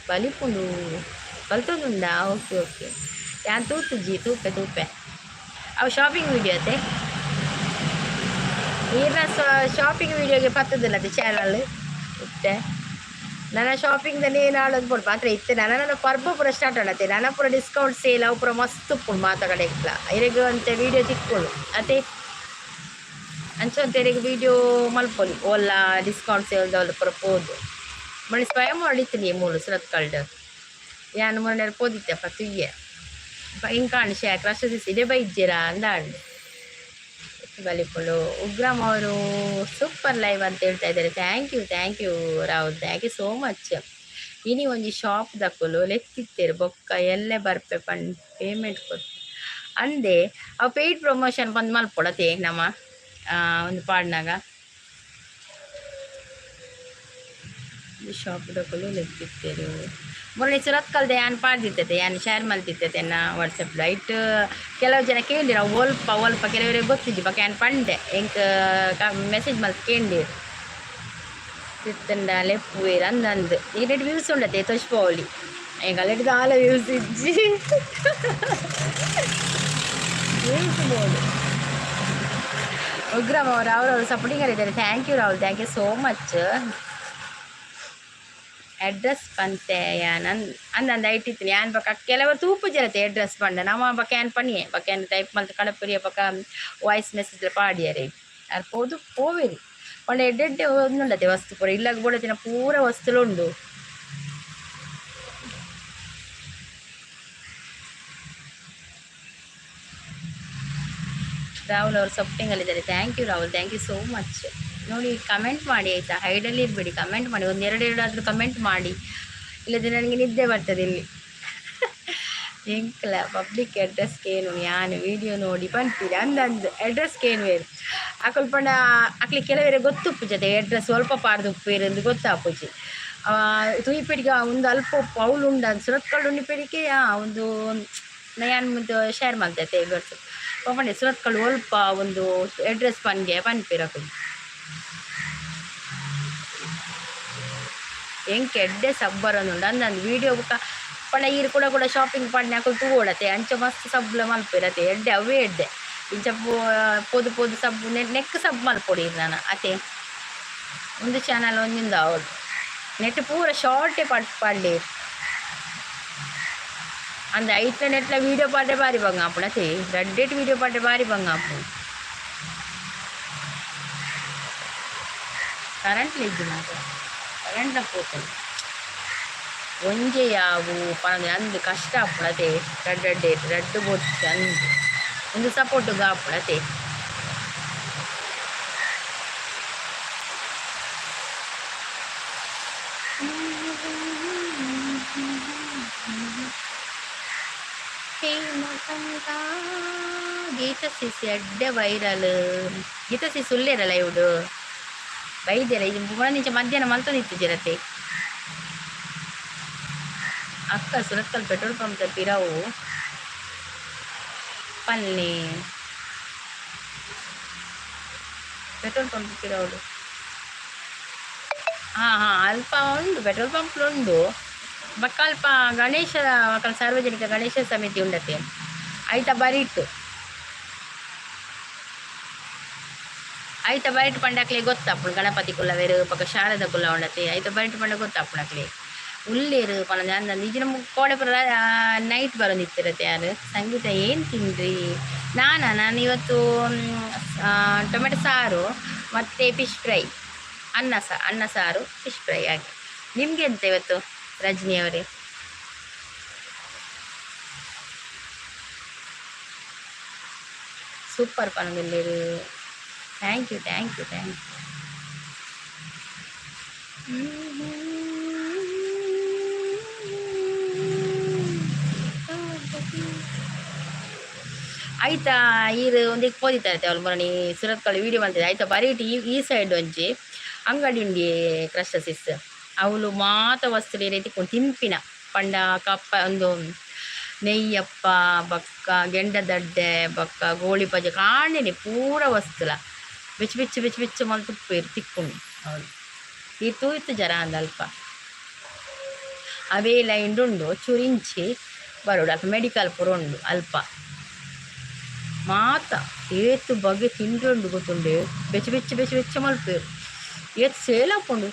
ಬಲಿಪುಂಡು ಬಲ್ತೊಂದುಂಡಾ? ಓಕೆ ಓಕೆ, ಯಾನ್ ತೂತುಜಿ. ತೂಪೆ ತೂಪೆ. ಅವು ಶಾಪಿಂಗ್ ವಿಡಿಯೋ ಅತ್ತೆ. ಈರ್ನ ಶಾಪಿಂಗ್ ವಿಡಿಯೋಗೆ ಪತ್ತದಿಲ್ಲ ಅದು ಚಾನಲ್ ಇತ್ತೆ. ನನ್ನ ಶಾಪಿಂಗ್ದಲ್ಲಿ ಏನು ಆಡೋದು ಬೋಡು ಮಾತ್ರ ಇತ್ತೆ. ನನ್ನ ನನ್ನ ಪರ್ಬ ಪೂರ ಸ್ಟಾರ್ಟ್ ಆಡತ್ತೆ. ನನ್ನ ಪೂರ ಡಿಸ್ಕೌಂಟ್ ಸೇಲ್ ಅವು ಪೂರ ಮಸ್ತ್ ಉಪ್ಪುಂಡು ಮಾತ ಕಡೆಗ್ಲ. ಇರೆಗ್ ಅಂತೆ ವಿಡಿಯೋ ತಿಕ್ಕೊಡು ಅತೆ. ಅಂಚ ಅಂತ ಇರೆಗ್ ವಿಡಿಯೋ ಮಲ್ಪೊಲಿ. ಓಲ್ಲ ಡಿಸ್ಕೌಂಟ್ ಸೇಲ್ದವಲ್ಲ ಪೂರ ಪೋದು ಮಳ್ಳಿ ಸ್ವಯಂ ಮಾಡಿತ್ತೀನಿ. ಮೂಲು ಸುರತ್ಕಲ್ಡ್ ಯಾನ್ ಮೊನ್ನೆ ಪೋದಿತ್ತೆಪ್ಪ ತುಯ್ಯೆ. ಇಂಕಾಂಡ್ ಶೇ ಕ್ರಶ ಇದೇ ಬೈಜ್ಜಿರಾ ಅಂದಾಂಡ್ ಬಲಿಪುಂಡು. ಉಗ್ರಮ್ ಅವರು ಸೂಪರ್ ಲೈವ್ ಅಂತ ಹೇಳ್ತಾ ಇದ್ದಾರೆ. Thank you, thank you Rahul, thank you so much. ಇನಿ ಒಂಜಿ ಶಾಪ್ ದಕುಲು ಲೆತ್ತಿತ್ತೇರು. ಬೊಕ್ಕ ಎಲ್ಲೆ ಬರ್ಪೆ ಪಂಡ್ ಪೇಮೆಂಟ್ ಕೊಟ್ಟು ಅಂದೆ. ಅವು ಪೇಯ್ಡ್ ಪ್ರಮೋಷನ್ ಬಂದ್ ಮಲ್ಪೊಡತೆ ನಮ್ಮ ಒಂದು ಪಾಡ್ನಾಗ. ಶಾಪ್ ದಕುಲು ಲೆತ್ತಿತ್ತೇರು. ಮೊನ್ನೆ ಸುರತ್ಕಲ್ದೆ ಯಾನ್ ಪಾಡ್ದಿತ್ತತೆ. ಯಾನ್ ಶೇರ್ ಮಲ್ತಿತ್ತತೆ ಎನ್ನ ವಾಟ್ಸಪ್. ಲೈಟ್ ಕೆಲವು ಜನ ಕೇಂದಿರ ಒಲ್ಪ ಒಲ್ಪ. ಕೆಲವರಿಗೆ ಗೊತ್ತಿಜ್ಜಿ. ಬೊಕ ಯಾನ್ ಪಂಡೆ. ಎಂಕ್ ಮೆಸೇಜ್ ಮಲ್ತ್ ಕೇಂದಿರು. ತಿತ್ತಂಡ ಲೆಪ್ಪುವೆರ್ ಅಂದಂದು. ಈರೆಡ್ ವ್ಯೂಸ್ ಉಂಡತೆ ತೋಜ್ಪಾವೊಲಿ. ಎಂಕ್ ದಾಲ ವ್ಯೂಸ್ ಇಜ್ಜಿ. ವ್ಯೂಸ್ ಬೋಡು. ಉಗ್ರಮ್ ಅವರು ಅವರವರು ಸಪೋರ್ಟಿಂಗ್ ಇದ್ದಾರೆ. Thank you Rahul, thank you so much. Address ಪಂತೆ ಯಾನ್ ಅಂದಂದು ಐಟಿತ್ತೀನಿ ಯಾನ್. ಬೊಕ ಕೆಲವರು ತೂಪು ಜರತೆ ಅಡ್ರೆಸ್ ಪಂಡ. ನಮ ಬೊಕ ಯಾನ್ ಪನಿಯೆ. ಬೊಕ ಯಾನ್ ಟೈಪ್ ಮಲ್ತ್ ಕಡಪುರಿಯ. ಬೊಕ ವಾಯ್ಸ್ ಮೆಸೇಜ್ ಪಾಡಿಯರೆ. ಅರ್ ಪೋದು ಪೋವೆರಿ ಪಂಡ ಎಡ್ಡೆ ಎಡ್ಡೆ ಒಂದುಂಡತೆ ವಸ್ತು ಪೂರ. ಇಲ್ಲಗ್ ಬೋಡತಿನ ಪೂರ ವಸ್ತುಲು ಉಂಡು. ರಾಹುಲ್ ಅವರು ಸಪೋರ್ಟಿಂಗಲ್ಲಿದ್ದಾರೆ. Thank you Rahul, thank you so much. ನೋಡಿ, ಕಮೆಂಟ್ ಮಾಡಿ ಆಯಿತಾ? ಹೈಡಲ್ಲಿ ಇರಬೇಡಿ, ಕಮೆಂಟ್ ಮಾಡಿ. ಒಂದು ಎರಡು ಎರಡು ಆದರೂ ಕಮೆಂಟ್ ಮಾಡಿ. ಇಲ್ಲದ್ರೆ ನನಗೆ ನಿದ್ದೆ ಬರ್ತದೆ ಇಲ್ಲಿ. ಎಂಕ್ಲ ಪಬ್ಲಿಕ್ ಅಡ್ರೆಸ್ಗೆ ಏನು ಯಾನು ವಿಡಿಯೋ ನೋಡಿ ಪನ್ಪಿನಿ ಅಂದಂದು. ಅಡ್ರೆಸ್ಗೆ ಏನು ಬೇರೆ ಅಕುಲು ಪಂಡ ಅಕ್ಲಿ ಕೆಲವರೆ ಗೊತ್ತುಪ್ಪು ಜೊತೆ ಅಡ್ರೆಸ್ ಸ್ವಲ್ಪ ಪಾಡ್ದು ಉಪ್ಪೇರು ಅಂದು ಗೊತ್ತಾಪುಜಿ. ತೂಯಿಪೆಡಿಗೆ ಒಂದು ಅಲ್ಪ ಉಪ್ಪು ಅವ್ಲು ಉಂಡು ಅಂದ್ ಸುರತ್ಕಲ್ ಉಂಡಿಪೆಡಿಗೆ ಒಂದು ಯಾನ್ ಮುಂದೆ ಶೇರ್ ಮಲ್ತೈತೆ ಗೊತ್ತು ಪಂಡೆ. ಸುರತ್ಕಲ್ ಒಲ್ಪ ಒಂದು ಅಡ್ರೆಸ್ ಪನ್ಗೆ ಪನ್ಪೇರು ಅಕುಲು. ಎಂಕ್ ಎಡ್ಡೆ ಸಬ್ ಬರೊಂದುಂಡು ಅಂದಂದು ವಿಡಿಯೋ. ಬೊಕ ಪಂಡ ಈರ್ ಕೂಡ ಕೂಡ ಶಾಪಿಂಗ್ ಪಾಡ್ನೆ ಅಕುಲು ತೂವೊಡತೆ. ಅಂಚ ಮಸ್ತ್ ಸಬ್ಲ ಮಲ್ಪೆರತೆ. ಎಡ್ಡೆ ಅವೇ ಎಡ್ಡೆ. ಇಂಚ ಪೋದು ಪೋದು ಸಬ್ ನೆಕ್ ಸಬ್ ಮಲ್ಪೊಡು ಈರ್ ನನ ಅತೆ. ಒಂದು ಚಾನಲ್ ಒಂಜೊಂದು ಆವೊಡು. ನೆಟ್ ಪೂರ ಶಾರ್ಟೇ ಪಾಡ್ ಪಾಡ್ಲೆ ಅಂದ್. ಐಟ್ಲ ನೆಟ್ಲ ವೀಡಿಯೋ ಪಾಡ್ರೆ ಬಾರಿ ಬಂಗ ಆಪುಂಡು ಅತೆ. ರಡ್ಡೆಟ್ ವೀಡಿಯೋ ಪಾಡ್ರೆ ಬಾರಿ ಬಂಗ ಆಪುಂಡು. ಕರೆಂಟ್ ಇಜ್ಜಿ ಮಾತ್ರ. ಕರೆಂಟ್ಲ ಪೋತುಂಡು. ಒಂಜೆ ಯಾವು ಪನೊಂದು ಅಂದ್ ಕಷ್ಟ ಆಪುಂಡು ಅತೆ. ರಡ್ಡ್ ರಡ್ಡೆ ರಡ್ಡ್ ಬೋಡ್ಚಿ ಅಂದ್. ಒಂದು ಸಪೋರ್ಟುಗು ಆಪುಂಡು ಅತೆ. ಗೀತಾ ಸಿಸ್ ಎಡ್ಡೆ ವೈರಲ್. ಗೀತಾ ಸಿಸ್ ಉಲ್ಲೇರಲ್ಲ ಇವ್ಡು ಬೈದೆರ. ಇದು ಪೂರ ನಿಂಚ ಮಧ್ಯಾಹ್ನ ಮಲ್ತೊಂದಿತ್ತು ಜರತೆ. ಅಕ್ಕ, ಸುರತ್ಕಲ್ ಪೆಟ್ರೋಲ್ ಪಂಪ್ ಪಿರವು ಪನ್ನಿ. ಪೆಟ್ರೋಲ್ ಪಂಪ್ ಪಿರವುಡು? ಹಾಂ ಹಾಂ, ಅಲ್ಪ ಉಂಡು, ಪೆಟ್ರೋಲ್ ಪಂಪ್ ಉಂಡು. ಬೊಕ್ಕ ಅಲ್ಪ ಗಣೇಶ ಸಾರ್ವಜನಿಕ ಗಣೇಶ ಸಮಿತಿ ಉಂಡತೆ, ಐತ ಬರಿಟ್. ಐತ ಬರಿಟ್ ಪಂಡ ಅಕ್ಲೆಗ್ ಗೊತ್ತಾಪುಂಡು. ಗಣಪತಿ ಕುಲ್ಲವೆರ್, ಬೊಕ್ಕ ಶಾರದ ಕುಲ್ಲ ಉಂಡತೆ, ಐತ ಬರಿಟ್ ಪಂಡ ಗೊತ್ತಾಪುಂಡು. ಅಕ್ಲೆ ಉಲ್ಲೇರು ಪನೊಂದು ಅಂದಂದು. ಇಜ್ಜಿಂಡ ಕೋಡೆ ಪೂರ ನೈಟ್ ಬರೊಂದಿತ್ತಿರತ್ತೆ ಯಾರು. ಸಂಗೀತ, ಏನು ತಿಂದ್ರಿ? ನಾನಾ? ನಾನು ಇವತ್ತು ಟೊಮೆಟೊ ಸಾರು ಮತ್ತು ಫಿಶ್ ಫ್ರೈ, ಅನ್ನ ಸಾರು, ಫಿಶ್ ಫ್ರೈ ಹಾಗೆ. ನಿಮಗೆ ಎಂತ ಇವತ್ತು, ರಜನಿ ಅವರೇ? Super ಪನೊಂದುಲ್ಲೆರ್. Thank you, thank you, thank you. ಆಯ್ತಾ, ಈರ್ ಒಂದಿಕ್ ಪೋದಿತ್ತೈತೆ ಅವ್ಲು ಮೊನ್ನೆ ಸುರತ್ಕಲ್ ವೀಡಿಯೋ ಮಲ್ತಿದ್ದೆ. ಆಯ್ತಾ, ಬರೀಟ್ ಈ ಈ ಸೈಡ್ ಒಂಜಿ ಅಂಗಡಿ ಉಂಡಿ ಕ್ರಷ್ಟ ಸಿಸ್. ಅವಳು ಮಾತ ವಸ್ತು ರೀತಿ ತಿನ್ಪಿನ ಪಂಡ ಕಪ್ಪ ಒಂದು ನೆಯ್ಯಪ್ಪ, ಬೊಕ್ಕ ಗೆಂಡದಡ್ಡೆ, ಬೊಕ್ಕ ಗೋಳಿಬಜೆ ಕಾಣೆನೆ ಪೂರ ವಸ್ತುಲ ಬೆಚ್ಚ ಬೆಚ್ಚ ಬೆಚ್ಚ ಬೆಚ್ಚ ಮಲ್ತ್ ತಿಕ್ಕುಂಡು ಅವಳು. ಈ ತೂಯ್ತು ಜರ ಅಂದ ಅಲ್ಪ ಅವೇ ಲೈನ್ ಉಂಡು. ಚುರಿಂಚಿ ಬರೋಡು, ಅಲ್ಪ ಮೆಡಿಕಲ್ ಪೂರ ಉಂಡು. ಅಲ್ಪ ಮಾತ ಏತ್ ಬಗೆ ತಿಂಡಿ ಉಂಡು ಗೊತ್ತುಂಡೆ. ಬೆಚ್ಚ ಬೆಚ್ಚ ಬೆಚ್ಚ ಬೆಚ್ಚ ಮಲ್ಪೆರ್. ಏತ್ ಸೇಲ್ ಆಪುಂಡು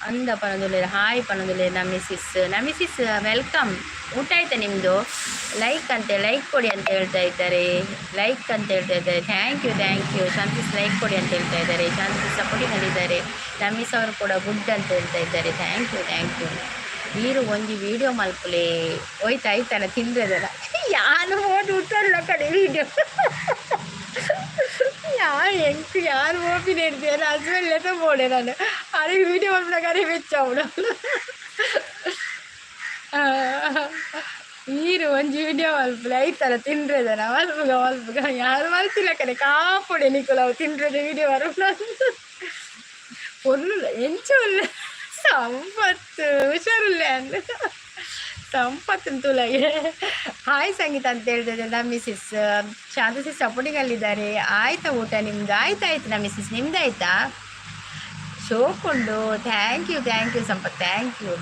ಅಂದ ಪನೊಂದುಲ್ಲೆರ್. ಹಾಯ್ ಪನೊಂದುಲ್ಲೆರ್ ನಮಿಸಿಸ್. ನಮಿಸಿಸ್, welcome. ಊಟ ಆಯ್ತಾ ನಿಮ್ಮದು? ಲೈಕ್ ಅಂತೆ, ಲೈಕ್ ಕೊಡಿ ಅಂತ ಹೇಳ್ತಾ ಇದ್ದಾರೆ. ಲೈಕ್ ಅಂತ ಹೇಳ್ತಾ ಇದ್ದಾರೆ. Thank you, thank you. ಶಾಂತಿಸ್ like ಕೊಡಿ ಅಂತ ಹೇಳ್ತಾ ಇದ್ದಾರೆ. ಶಾಂತಿಸ್ ಸಪೋರ್ಟಿಂಗ್ ಅಲ್ಲಿದ್ದಾರೆ. ನಮಿಸ್ ಅವರು ಕೂಡ ಗುಡ್ ಅಂತ ಹೇಳ್ತಾ ಇದ್ದಾರೆ. Thank you, thank you. ಈರು ಒಂಜಿ ವೀಡಿಯೋ ಮಲ್ಪುಲೆ. ಹೋಯ್ತು, ಆಯ್ತಲ್ಲ, ತಿಂದ್ರದಲ್ಲ. ಯಾನು ಓದು ಊಟಲ್ಲ ಕಡೆ ವೀಡಿಯೋ ಯಾ ಎಂಕ್ ಯಾರು ಓಪಿನ ಇರ್ತೀರ. ಹಸ್ಬೆಂಡ್ ಲೆತ ಬೋಡೆ ನಾನು ಅರೆ ವೀಡಿಯೋ ಮಲ್ಪುನಾಗ ಅರೆ ಬೆಚ್ಚ ಅವಳು. ಈರು ಒಂಜಿ ವೀಡಿಯೋ ಮಲ್ಪುಲೆ. ಐತಲ್ಲ, ತಿಂದ್ರದನ. ಮಲ್ಪುಗ ಮಲ್ಪುಗ. ಯಾರು ಮಲ್ತಿಲ್ಲ ಕಡೆ ಕಾಪುಡೆ ನಿಕುಲು ಅವು ತಿಂದ್ರದ ವೀಡಿಯೋ ಮಲ್ಪುನ ಪೊರ್ಲು ಎಂಚ ಉಲ್ಲ ಸಂಪತ್ತು. ಹುಷಾರುಲ್ಲ ಅಂದ್ ಸಂಪತ್ತು ತುಲಾಗೆ. ಹಾಯ್ ಸಂಗೀತ ಅಂತ ಹೇಳ್ತಿದ್ದೆ ನಮ್ಮ ಮಿಸಿಸ್. ಶಾಂತ ಸಿಸ್ ಸಪೋರ್ಟಿಂಗ್ ಅಲ್ಲಿದ್ದಾರೆ. ಆಯ್ತಾ ಊಟ ನಿಮ್ದು? ಆಯ್ತು ಆಯ್ತು ನಮ್ಮ ಮಿಸಿಸ್, ನಿಮ್ದು ಆಯ್ತಾ? ಶೋಕುಂಡು. Thank you, thank you Sampath, thank you.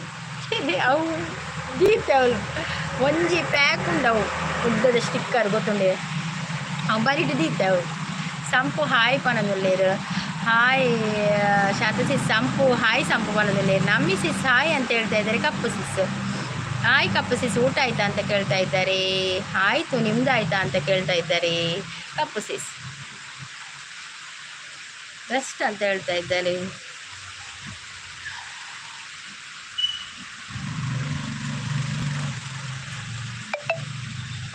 ಅವು ದೀತೆ ಅವಳು ಒಂಜಿ ಪ್ಯಾಕ್ ಉಂಡು, ಅವು ಉದ್ದದ ಸ್ಟಿಕ್ಕರ್ ಗೊತ್ತುಂಡೆ, ಅವು ಬರಿಟ್ ದೀತೆ ಅವು. ಸಂಪು ಹಾಯ್ ಪನೊಂದುಲ್ಲೆರ್. ಹಾಯ್ ಶಾಂತ ಸಿಸ್. ಸಂಪು ಹಾಯ್, ಸಂಪು ಪನೊಂದುಲ್ಲೆರ್. ನಮ್ಮಿ ಸಿಸ್ ಹಾಯ್ ಅಂತ ಹೇಳ್ತಾ ಇದ್ದಾರೆ. ಕಪ್ಪು ಸಿಸ್ ಹಾಯ್. ಕಪ್ಪು ಸಿಸ್, ಊಟ ಆಯ್ತಾ ಅಂತ ಕೇಳ್ತಾ ಇದ್ದಾರೆ. ಆಯ್ತು, ನಿಮ್ದು ಆಯ್ತಾ ಅಂತ ಕೇಳ್ತಾ ಇದ್ದಾರೆ. ಕಪ್ಪು ಸಿಸ್ ಬೆಸ್ಟ್ ಅಂತ ಹೇಳ್ತಾ ಇದ್ದಾರೆ.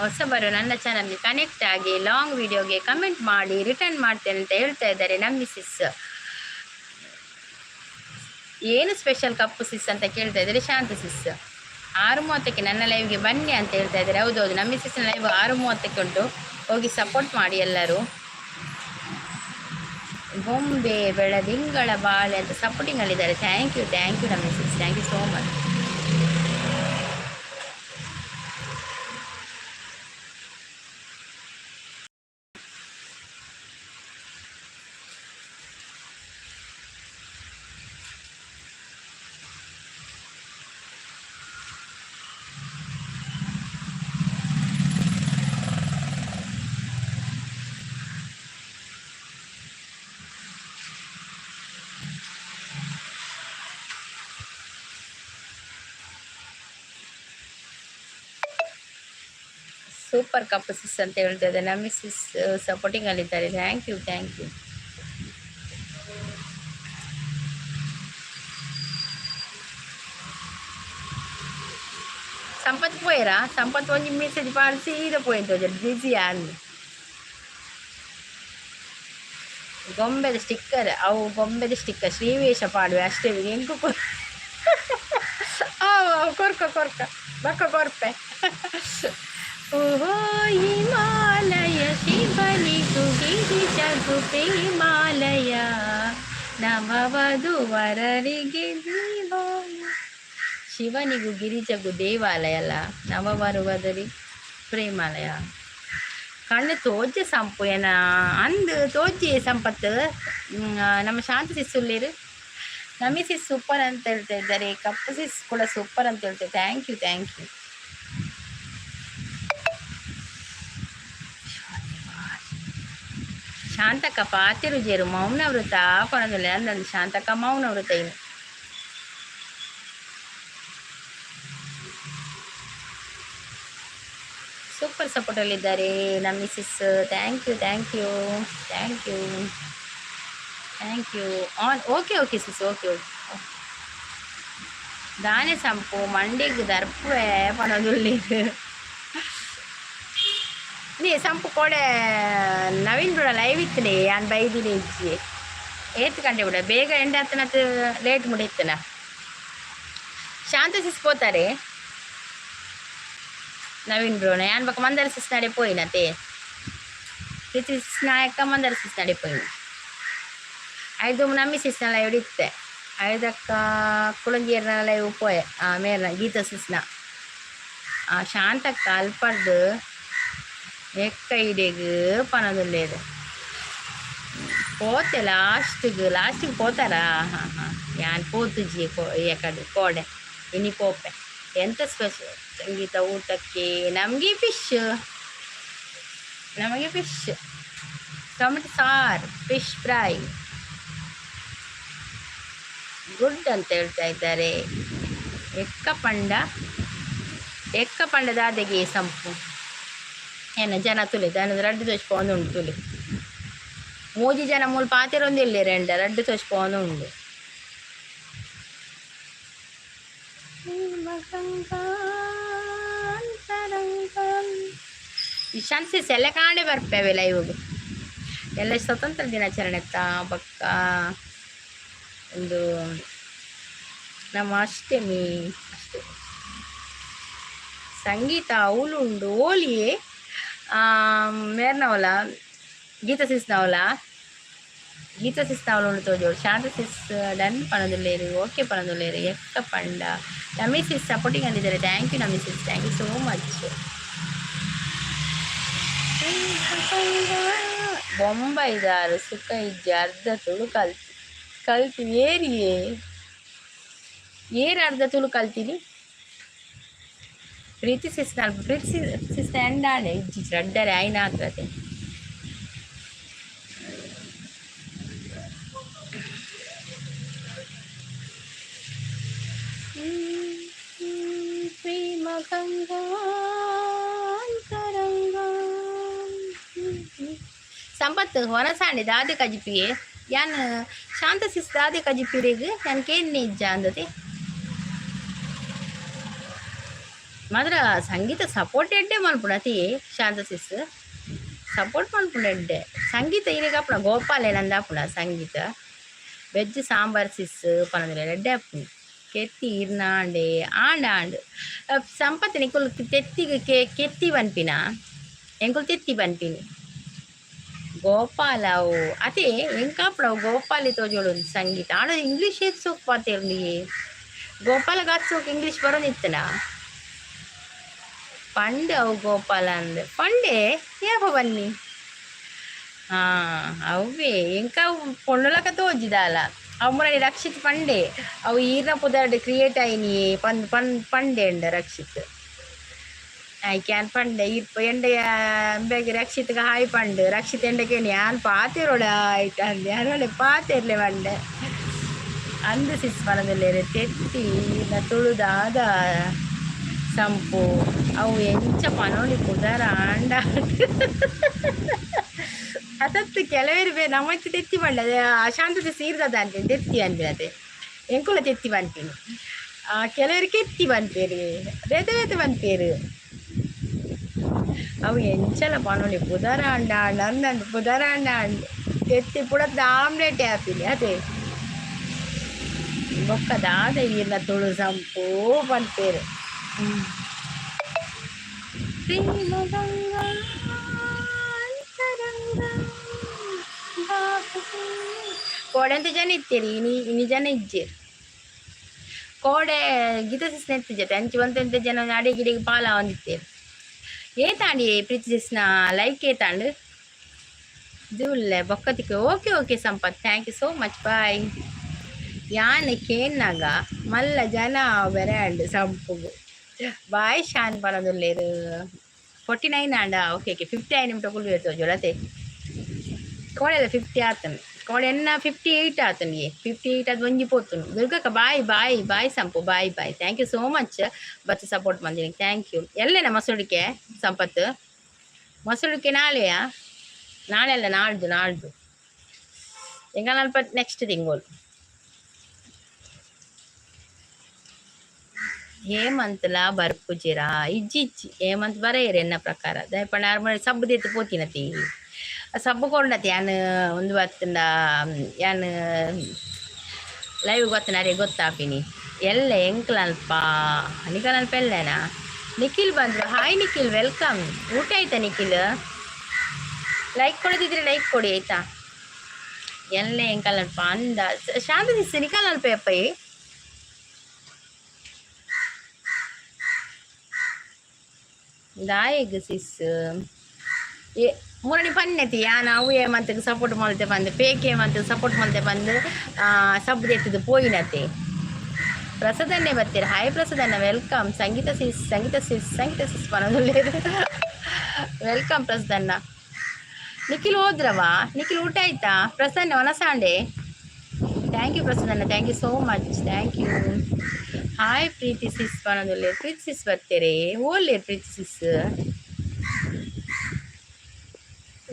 ಹೊಸಬರು ನನ್ನ ಚಾನಲ್ಗೆ ಕನೆಕ್ಟ್ ಆಗಿ ಲಾಂಗ್ ವಿಡಿಯೋಗೆ ಕಮೆಂಟ್ ಮಾಡಿ, ರಿಟರ್ನ್ ಮಾಡ್ತೇನೆ ಅಂತ ಹೇಳ್ತಾ ಇದ್ದಾರೆ ನಮ್ಮ ಸಿಸ್. ಏನು ಸ್ಪೆಷಲ್ ಕಪ್ಪು ಸಿಸ್ ಅಂತ ಕೇಳ್ತಾ ಇದ್ದಾರೆ ಶಾಂತ ಸಿಸ್. 6:30ಕ್ಕೆ ನನ್ನ ಲೈವ್ಗೆ ಬನ್ನಿ ಅಂತ ಹೇಳ್ತಾ ಇದ್ದಾರೆ. ಹೌದೌದು, ನಮ್ಮ ಸಿಸ್ನ ಲೈವ್ 6:30ಕ್ಕೆ ಉಂಟು. ಹೋಗಿ ಸಪೋರ್ಟ್ ಮಾಡಿ ಎಲ್ಲರೂ. ಗೊಂಬೆ ಬೆಳದಿಂಗಳ ಬಾಳೆ ಅಂತ ಸಪೋರ್ಟಿಂಗ್ ಅಲ್ಲಿದ್ದಾರೆ. Thank you, thank you ನಮ್ಮ sis, thank you so much. Super Kappu sis ಅಂತ ಹೇಳ್ತಾ ಇದ್ದಾರೆ. ನಮ್ಮ ಸಿಸ್ ಸಪೋರ್ಟಿಂಗ್ ಅಲ್ಲಿದ್ದಾರೆ. Thank you, thank you. Sampath ಪೋಯರಾ? ಸಂಪತ್ ಒಂಜಿ ಮೆಸೇಜ್ ಪಾಡ್ ಸೀದಾ ಪೋಯಿಂತ ಬಿಸಿ ಅಂದ್. ಗೊಂಬೆದ ಸ್ಟಿಕ್ಕರ್, ಅವು ಗೊಂಬೆದ ಸ್ಟಿಕ್ಕರ್. ಶ್ರೀವೇಶ ಪಾಡುವೆ ಅಷ್ಟೇ. ಎಂಕು ಅವು ಅವು ಕೊರ್ಕ ಕೊರ್ಕ ಬಕ್ಕ ಕೊರ್ಪೆ. ಓಹೋ ಹಿಮಾಲಯ ಶಿವನಿಗೂ ಗಿರಿಜಗು ಪ್ರೇಮಾಲಯ, ನಮವಧು ವರರಿಗೆ ಶಿವನಿಗೂ ಗಿರಿಜಗೂ ದೇವಾಲಯ ಅಲ್ಲ ನವವರುವದರಿ ಪ್ರೇಮಾಲಯ. ಕಣ್ಣು ತೋಜೆ ಸಂಪು ಏನ ಅಂದು ತೋಜೆ ಸಂಪತ್ತು. ನಮ್ಮ ಶಾಂತ ಸಿಸ್ ನಮಿ ಸಿಸ್ ಸೂಪರ್ ಅಂತ ಹೇಳ್ತಾ ಇದ್ದಾರೆ. ಕಪ್ಪು ಸಿಸ್ ಕೂಡ ಸೂಪರ್ ಅಂತ ಹೇಳ್ತಾರೆ. Thank you, thank you. Shantaka ಪಾತಿರುಜೇರು ಮೌನ ವೃತ ಪಣದಲ್ಲಿ ಅಂದಂದು ಶಾಂತಕ್ಕ ಮೌನ ವೃತ ಇನ್ನು. ಸೂಪರ್ ಸಪೋರ್ಟಲ್ಲಿದ್ದಾರೆ ನಮ್ಮ missus. Thank you, thank you, thank you, thank you. On okay okay sis, okay okay. ದಾನೆ ಸಂಪು ಮಂಡೆಗ್ ದರ್ಪುವೆ ಪಣದುಳ್ಳೀರು. ನೀ ಸಂಪು ಕೋಡೆ ನವೀನ್ ಬಿಡ ಲೈವ್ ಇತ್ತನೆ ಯಾನ್ ಬೈದಿನಿ ಇಜ್ಜಿ ಏತ್ ಗಂಟೆ ಬಿಡ ಬೇಗ ಎಂಡೆ ಹತ್ತನತ್ತು ಲೇಟ್ ಮುಡಿತ್ತನ. ಶಾಂತ ಸಿಸ್ ಪೋತಾರೆ ನವೀನ್ ಬ್ರೋನ ಯಾನ್ ಬೊಕ ಮಂದರ ಸಿಸ್ ನಡೆ ಪೋಯಿನತೆ. ಪ್ರೀತಿ ಸಿಸ್ ನಾಯಕ ಮಂದರ ಸಿಸ್ ನಡೆ ಪೋಯಿನ. ಐದು ನಮ್ಮಿ ಸಿಸ್ನ ಲೈವ್ ಇತ್ತೆ. ಐದಕ್ಕ ಕುಳಂಜಿಯರ್ನ ಲೈವ್ ಪೋಯೆ ಮೇರ್ನ ಗೀತಾ ಸಿಸ್ನ. ಶಾಂತಕ್ಕ ಅಲ್ಪರ್ದು ಎಕ್ಕ ಇಡೆಗ್ ಪನದುಲ್ಲೇರು ಪೋತೆ ಲಾಸ್ಟಿಗೆ ಲಾಸ್ಟಿಗೆ ಪೋತಾರಾ. ಹಾಂ ಹಾಂ, ಯಾನ್ ಪೋತುಜಿ ಎಕಡೆ ಕೋಡೆ ಇನಿ ಪೋಪೆ. ಎಂತ ಸ್ಪೆಷಲ್ ಸಂಗೀತ ಊಟಕ್ಕೆ? ನಮಗೆ ಫಿಶ್, ನಮಗೆ ಫಿಶ್ ಟೊಮೆಟೊ ಸಾರು, ಫಿಶ್ ಫ್ರೈ. ಗುಡ್ ಅಂತ ಹೇಳ್ತಾ ಇದ್ದಾರೆ. ಎಕ್ಕ ಪಂಡ ಎಕ್ಕ ಪಂಡದ ಅದೆಗೆ ಸಂಪು ಏನ ಜನ ತುಲೆ ದಾನ ರಡ್ಡು ತೋಚ್ಪೋಂದು ಉಂಡು ತುಲೆ. ಮೂಜಿ ಜನ ಮೂಲು ಪಾತೆರೊಂದು ರೆಂಡ ರಡ್ಡು ತೋಚ್ಪೋಂದು ಉಂಡು. ಈ ಎಲ್ಲ ಕಾಣೆ ಬರ್ಪೇವೆ ಲೈವ್ಗೆ. ಎಲ್ಲ ಸ್ವತಂತ್ರ ದಿನಾಚರಣೆ ಬಕ್ಕ ಒಂದು ನಮ್ಮ ಅಷ್ಟಮಿ ಅಷ್ಟೇ. ಸಂಗೀತ ಅವಳುಂಡು ಓಲಿಯೇ ಮೇರ್ನವಲ ಗೀತಾ ಸಿಸ್ನವಲ ಗೀತಾ ಸಿಸ್ನವಲ ಉಂಡು ತೋಜೋಡು. ಶಾಂತ ಸಿಸ್ ಡನ್ ಪಣದುಲ್ಲೇರು, ಓಕೆ ಪಣದುಲ್ಲೇರು. ಎಕ್ಕ ಪಂಡ ನಮಿ ಸಿಸ್ ಸಪೋರ್ಟಿಂಗ್ ಅಂದಿದ್ದಾರೆ. Thank you Nami sis, thank you so much. ಬೊಂಬೈದಾರು ಸುಖ ಇಜ್ಜಿ ಅರ್ಧ ತುಳು ಕಲ್ತಿ ಕಲ್ತಿ ಏರಿಯೇ ಏರು ಅರ್ಧ ತುಳು ಕಲ್ತೀನಿ. ಪ್ರೀತಿ ಸಿಸ್ ಪ್ರೀತಿ ಸಿಸ್ ಎಂಡಾಂಡೆ ಇಜ್ಜಿ ರಡ್ಡರೆ ಆಯ್ನ ಆತ್ರತೆ. ಪ್ರೇಮ ಗಂಗಾಂತರಂಗ ಸಂಪತ್ತು ಹೊರಸಾಂಡೆ ದಾದೆ ಕಜಿಪಿಗೆ ಯಾನ್ ಶಾಂತ ಸಿಸ್ ದಾದೆ ಕಜಿಪಿರೆಗ್ ಯಾನ್ ಕೇನ್ನೆ ಇಜ್ಜ ಅಂದತೆ. ಮಾತ್ರ ಸಂಗೀತ ಸಪೋರ್ಟ್ ಎಡ್ಡೆ ಮಲ್ಪುಣ ಅತಿ. ಶಾಂತ ಸಿಸ್ ಸಪೋರ್ಟ್ ಮಲ್ಪುಣ ಎಡ್ಡೆ. ಸಂಗೀತ ಇರೆಗ್ ಆಪುಣ ಗೋಪಾಲ ಏನಂದ ಆಪುಣ. ಸಂಗೀತ ವೆಜ್ ಸಾಂಬಾರ್ ಸಿಸ್ ಪನಂದ್ರೆ ಎಡ್ಡೆ ಆಪುಂಡು. ಕೆತ್ತಿ ಇರ್ನಾಂಡೆ ಆಂಡ ಆಂಡ್ ಸಂಪತ್ ನಿಕುಲು ತೆತ್ತಿಗ್ ಕೆತ್ತಿ ಪನ್ಪಿನ ಎಂಕುಲು ತೆತ್ತಿ ಪನ್ಪಿನಿ. ಗೋಪಾಲ ಅವು ಅದೇ ಎಂಕಾಪುಣ ಅವು ಗೋಪಾಲಿ ತೋಜೋಡು ಸಂಗೀತ. ಆಂಡ ಇಂಗ್ಲೀಷ್ ಏತ್ ಸೋಕು ಪಾತೆರ್ನಿ ಗೋಪಾಲ ಗಾತ್ ಸೋಕು ಇಂಗ್ಲೀಷ್ ಬರೋದಿತ್ತನ ಪಂಡೆ ಅವು ಗೋಪಾಲ ಅಂದ್ ಪಂಡೆ ಏಪ ಬನ್ನಿ. ಹಾಂ ಅವೇ ಎಂಕ ಪೊಣ್ಣುಲಕ ತೋಜಿದಾಲ ಅವು ಮುರಣಿ ರಕ್ಷಿತ್ ಪಂಡೆ ಅವು ಈರ್ನ ಪುದರ್ಡ್ ಕ್ರಿಯೇಟ್ ಆಯಿನಿ ಪನ್ ಪನ್ ಪಂಡೆ ಉಂಡ ರಕ್ಷಿತ್ ಐಕ್ ಯಾನ್ ಪಂಡೆ ಈರ್ ಎಂಡೆ ಅಂಬೆಗೆ ರಕ್ಷಿತ್ಗೆ ಹಾಯ್ ಪಂಡು. ರಕ್ಷಿತ್ ಎಂಡಕೇನಿ ಯಾನ್ ಪಾತೆರೊಡ ಆಯ್ತು ಅಂದೆ ಯಾನ್ ಪಾತೆರ್ಲೆ ಪಂಡೆ ಅಂದು ಸಿಸ್ ಪನದುಲ್ಲೆರ್. ತೆತ್ತಿ ತುಳುದಾದ ಸಂಪು ಅವು ಎಂಚ ಪನೊಲಿ ಪುದರ್ ಆಂಡ ಅತತ್ತು ಕೆಲವರು ಬೇ ನಮ್ಮಚ್ಚ ತೆತ್ತಿ ಪಂಡ ಶಾಂತತೆ ಸೀರ್ದದ ಅಂತೀನಿ ತೆತ್ತಿ ಅನ್ಪಿನತೆ ಎಂಕುಲ ತೆತ್ತಿ ಪನ್ಪಿನಿ. ಕೆಲವರು ಕೆತ್ತಿ ಪನ್ಪೇರು ಬೇತೆ ಬೇತೆ ಪನ್ಪೇರು. ಅವು ಎಂಚಲ ಪನೊಲಿ ಪುದರ್ ಆಂಡ ಆಂಡ ಅಂದಂಡು ಪುದರ್ ಆಂಡ ಆಂಡ್ ತೆತ್ತಿ ಪುಡತ್ತ ಆಮ್ಲೆಟ್ ಆಪಿನಿ ಅದೇ ಬೊಕ್ಕ ದಾದ ಈರ್ನ ತುಳು ಸಂಪು ಪನ್ಪೇರು. ಪ್ರೇಮ ಗಂಗಾಂತರಂಗ ಕೋಡೆಂತ ಜನ ಇತ್ತೀರಿ ಇನಿ ಇನಿ ಜನ ಇಜ್ಜೇರು. ಕೋಡೆ ಗೀತಾ ಸಿಸ್ ನೆತ್ತಿಜತೆ ಅಂಚಿ ಒಂತೆಂತ ಜನ ಅಡಿ ಗಿಡಿಗೆ ಪಾಲ ಒಂದಿತ್ತೆ. ಏತಾಂಡಿ ಪ್ರೀತಿ ಸಿಸ್ನ like ಏತಾಂಡ್ ಜೂಲ್ಲೆ ಬೊಕ್ಕತಿಕ್ಕೆ. Okay okay Sampath, thank you so much, bye. ಯಾನ್ ಕೇನ್ನಾಗ ಮಲ್ಲ ಜನ ಬೆರೆ ಅಂಡ್ ಸಂಪುಗು. ಬಾಯ್ ಶಾನ್ ಪನೊಂದುಲ್ಲೆರ್. 49 ಆಂಡ. ಓಕೆ ಓಕೆ, 50 ಆಯ್ನ ಮುಟ್ಟ ಕುಲ್ಲು ತೋಜೊಳತೆ. ಕೋಡೆಲ 50 ಆತನು, ಕೋಡೆ ಎನ್ನ 58 ಆತನಿಗೆ, 58 ಅದು ಒಂಜಿ ಪೋತುನು. ದುರ್ಗಕ್ಕ ಬಾಯ್ ಬಾಯ್ ಬಾಯ್ ಸಂಪು, bye bye. Thank you so much ಬತ್ತು ಸಪೋರ್ಟ್ ಬಂದಿನಿ, thank you. ಎಲ್ಲೇನ ಮಸೂಡಿಕೆ ಸಂಪತ್ತು? ಮಸೂಡಿಕೆ ನಾಳೆಯಾ? ನಾಳೆ ಅಲ್ಲ, ನಾಳ್ದು ನಾಳ್ದು. ಎಂಗಲ್ಪ ನೆಕ್ಸ್ಟ್ ತಿಂಗಳು. ಹೇಮಂತ್ಲ ಬರ್ಪುಜಿರಾ? ಇಜ್ಜಿ ಇಜ್ಜಿ, ಹೇಮಂತ್ ಬರೆಯರು ಎನ್ನ ಪ್ರಕಾರ. ದಯಪಂಡ ಆರು ಮನೆ ಸಬ್ಬು ದೇತು ಪೋತಿನತಿ, ಸಬ್ಬು ಕೊಂಡತಿ. ಯಾನ್ ಒಂದು ಬತ್ತಂಡ ಯಾನ್ ಲೈವ್ ಗೊತ್ತನಾರೆ ಗೊತ್ತಾಪಿನಿ. ಎಲ್ಲ ಎಂಕ್ಲಲ್ಪ ನಿಕಲಲ್ಪ ಎಲ್ಲೇನಾ? ನಿಖಿಲ್ ಬಂದರು. Hi Nikhil, welcome. ಊಟ ಆಯ್ತಾ ನಿಖಿಲ್? ಲೈಕ್ ಕೊಡದಿದ್ರೆ ಲೈಕ್ ಕೊಡಿ ಆಯ್ತಾ. ಎಲ್ಲ ಎಂಕಲಲ್ಪ ಅಂದ ಶಾಂತ ದಿಸ್ ನಿಖಲ್ ಅಲ್ಪ. ದಾಯೆಗ್ ಸಿಸ್ ಏ ಮುರಣಿ ಪನ್ನೆತಿ ಯಾನ್ ಅವು ಮಂತ್ಗ್ ಸಪೋರ್ಟ್ ಮಲ್ತೆ ಬಂದು, ಪೇಕೆ ಮಂತ್ ಸಪೋರ್ಟ್ ಮಲ್ತೆ ಬಂದು ಸಬ್ ದೆತ್ತದು ಪೋಯಿನತೆ. ಪ್ರಸದನ್ನೇ ಬರ್ತೀರ. Hi Prasanna, welcome. Sangeetha sis, Sangeetha sis, Sangeetha sis ಪನೊಂದುಲ್ಲೆರ್. Welcome ಪ್ರಸದನ್ನ. ನಿಖಿಲ್ ಹೋದ್ರವಾ? ನಿಖಿಲ್ ಊಟ ಆಯ್ತಾ? ಪ್ರಸನ್ನ ಒನಸಾಂಡೆ. Thank you Prasanna, thank you so much, thank you. Hi Preethi sis ಪನೊಂದುಲ್ಲೆರ್. Preethi sis ಬರ್ತೀರಿ? ಓಲ್ಲೇರ್ ಪ್ರೀತಿ ಸಿಸ್?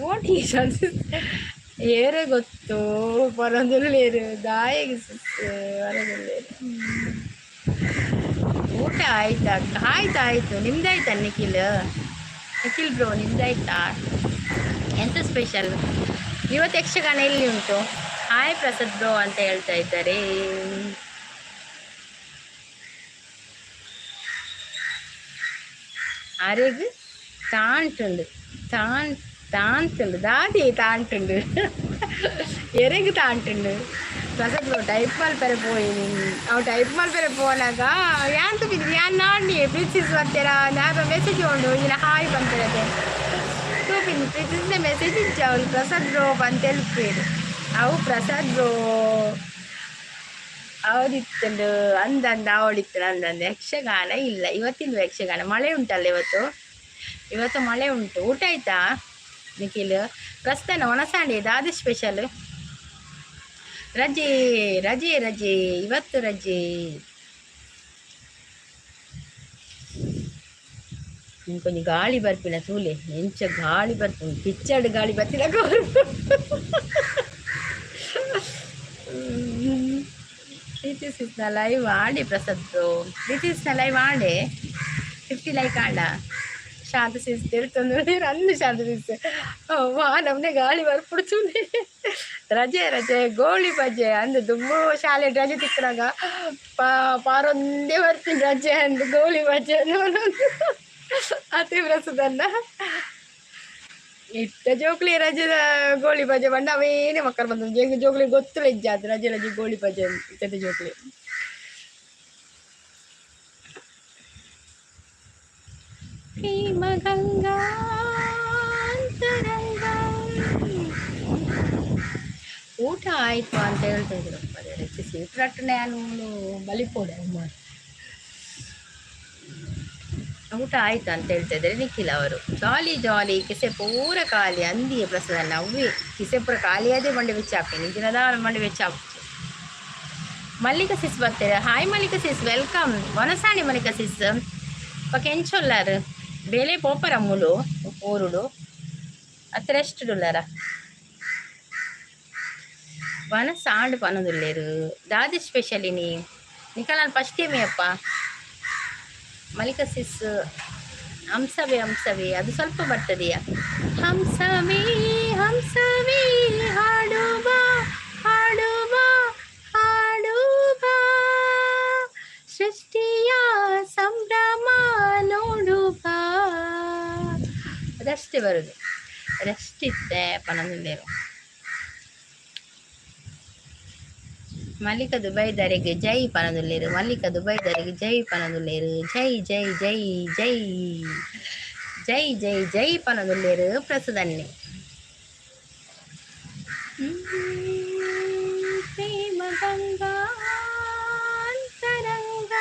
ಓಟಿ ಏರೆ ಗೊತ್ತು ಪರೊಂದುಲ್ಲೆರ್. ದಾಯೆಗ್ ಸಿಸ್ ಪರೊಂದುಲ್ಲೆರ್? ಊಟ ಆಯ್ತಾ? ಆಯ್ತು ಆಯ್ತು, ನಿಮ್ದಾಯ್ತಾ ನಿಖಿಲ್? ನಿಖಿಲ್ ಬ್ರೋ, ನಿಮ್ದಾಯ್ತಾ? ಎಂತ ಸ್ಪೆಷಲ್ ಇವತ್ತು? ಯಕ್ಷಗಾನ ಎಲ್ಲಿ ಉಂಟು? ಹಾಯ್ ಪ್ರಸಾದ್ ಬ್ರೋ ಅಂತ ಹೇಳ್ತಾ ಇದ್ದಾರೆ. ಅರೆಗ್ ತಾಂಟುಂಡು, ತಾನ್ ತಾಂತುಂಡು ದಾದಿ ತಾಂಟುಂಡು, ಎರೆಗ್ ತಾಂಟುಂಡು. ಪ್ರಸಾದ್ ಬ್ರೋ ಟೈಪ್ ಮಲ್ಪೆರೆ ಪೋಯಿನಿ. ಅವು ಟೈಪ್ ಮಲ್ಪೆರೆ ಪೋನಾಗ ಯಾನ್ ತೂಪಿನಿ, ಯಾನ್ ನಾಡ್ನಿ ಪ್ರೀತಿಸ್ ಬರ್ತೀರಾ ನಾಪ ಮೆಸೇಜ್ ಉಂಡು ಇಂಜಿನ ಹಾಯ್ ಪನ್ಪೆರತೆ ತೂಪಿನಿ. ಪ್ರೀತಿಸ್ನ ಮೆಸೇಜ್ ಇಜ್ಜಿ, ಅವ್ಲು ಪ್ರಸಾದ್ ಬ್ರೋ ಪಂತ ಎಲ್ಪೇರು. ಅವು ಪ್ರಸಾದ್ ಬ್ರೋ ಅವರಿತ್ತಂಡು ಅಂದಂದ ಅವಳಿತ್ತು ಅಂದಂದು. ಯಕ್ಷಗಾನ ಇಲ್ಲ ಇವತ್ತಿನ ಯಕ್ಷಗಾನ, ಮಳೆ ಉಂಟಲ್ಲ ಇವತ್ತು, ಇವತ್ತು ಮಳೆ ಉಂಟು. ಊಟ ಆಯ್ತಾ ನಿಖಿಲ್? ಪ್ರಸ್ಥಾನ ಒಣಸಾಂಡಿ ದಾದ ಸ್ಪೆಷಲ್? ರಜೆ ರಜೆ ರಜೆ, ಇವತ್ತು ರಜೆ. ಕೊಂಚ ಗಾಳಿ ಬರ್ಪಿನ ತೂಲೆ, ಎಂಚ ಗಾಳಿ ಬರ್ಪುಂಡು, ಪಿಚ್ಚಡ್ ಗಾಳಿ ಬರ್ತಿಲ್ಲ. ಪ್ರೀತಿ ಸಿಸ್ನ ಲೈವ್ ಆಡಿ ಪ್ರಸಾದ್ ಬ್ರೋ, ಪ್ರೀತಿ ಸಿಸ್ನ ಲೈವ್ ಆಡೆ. 50 ಲೈಕ್ ಆಂಡ. ಶಾಂತ ಸಿಸ್ ತಿಳ್ತಂದು ಅಂದು ಶಾಂತ ಸಿಸ್ ವಾ ನಮ್ನೆ ಗಾಳಿ ಬರ್ಪುಡು ತೂಲೆ. ರಜೆ ರಜೆ ಗೋಳಿ ಬಜೆ ಅಂದು ದುಂಬು ಶಾಲೆ ರಜೆ ತಿಕ್ಕನಾಗ ಪಾರೊಂದೇ ಬರ್ತೀನಿ ರಜೆ ಅಂದು ಗೋಳಿ ಬಜೆ ಅತಿ ಪ್ರಸದನ್ನ. ಇತ್ತ ಜೋಕ್ಲಿ ರಜೆದ ಗೋಳಿ ಬಜೆ ಬಂಡ ಅವೇನೇ ಮಕ್ಕಳು ಬಂದ ಜೋಕ್ಲಿ ಗೊತ್ತಿಲ್ಲ ಇಜ್ಜಾತ್ ರಜೆ ರಜೆ ಗೋಳಿ ಬಜೆ ಇತ್ತದ ಜೋಕ್ಲಿ. ಪ್ರೇಮ ಗಂಗಾ ಅಂತರಂಗ. ಊಟ ಆಯಿತು ಅಂತ ಹೇಳ್ತಾ ಇದ್ರು. ರಟ್ಟನೆ ನಾನು ಬಲಿಪೋಡೆ. ಊಟ ಆಯ್ತು ಅಂತ ಹೇಳ್ತಾ ಇದ್ದಾರೆ ನಿಖಿಲ್ ಅವರು. ಜಾಲಿ ಜಾಲಿ ಕಿಸೆ ಪೂರ ಖಾಲಿ ಅಂದಿಯೇ ಪ್ರಸಾದ. ಅವ್ವೆ ಕಿಸೆ ಪೂರ ಖಾಲಿಯಾದೇ ಮಂಡೆ ಬೆಚ್ಚಾಪಿ ನಿಜಿನದ ಮಂಡೆ ಬೆಚ್ಚಾಪು. ಮಲ್ಲಿಕ ಸಿಸ್ ಬರ್ತಾರೆ. ಹಾಯ್ ಮಲ್ಲಿಕ ಸಿಸ್, welcome. ವನಸಾಣಿ ಮಲ್ಲಿಕ ಸಿಸ್ ಪಕ್ಕ ಎಂಚೊಲ್ಲಾರು? ಬೇಲೆ ಪೋಪರ ಮೂಲು ಊರುಡು ಅತ್ರ ಎಷ್ಟು ಡುಲ್ಲಾರ? ವನಸಾಂಡ್ ಪನೊಂದುಲ್ಲೆರ್. ದಾದಿ ಸ್ಪೆಷಲ್ ಇನಿ ನಿಕಲ್? ನಾನು ಫಸ್ಟ್ ಟೈಮೇ ಅಪ್ಪ. ಮಲ್ಲಿಕ ಸಿಸ್ ಹಂಸವೇ ಹಂಸವೇ ಅದು ಸ್ವಲ್ಪ ಬರ್ತದೆಯಾ? ಹಂಸವೇ ಹಂಸವೇ ಹಾಡುವ ಹಾಡುವ ಹಾಡುವ, ಸೃಷ್ಟಿಯ ಸಂಭ್ರಮ ನೋಡುವ. ಅದಷ್ಟೇ ಬರೋದು, ರೆಸ್ಟ್ ಇತ್ತೆ ಪನೊಂದುಲ್ಲೆರ್. ಮಲ್ಲಿಕ ದುಬೈದರಿಗೆ ಜೈ ಪನದುಲ್ಲೇರು. ಮಲ್ಲಿಕ ದುಬೈದರಿಗೆ ಜೈ ಪನದುಲ್ಲೇರು. ಜೈ ಜೈ ಜೈ ಜೈ ಜೈ ಜೈ ಜೈ ಪನದುಲ್ಲೇರು ಪ್ರಸದನ್ನೆ. ಪ್ರೇಮ ಗಂಗಾ ಅಂತರಂಗ.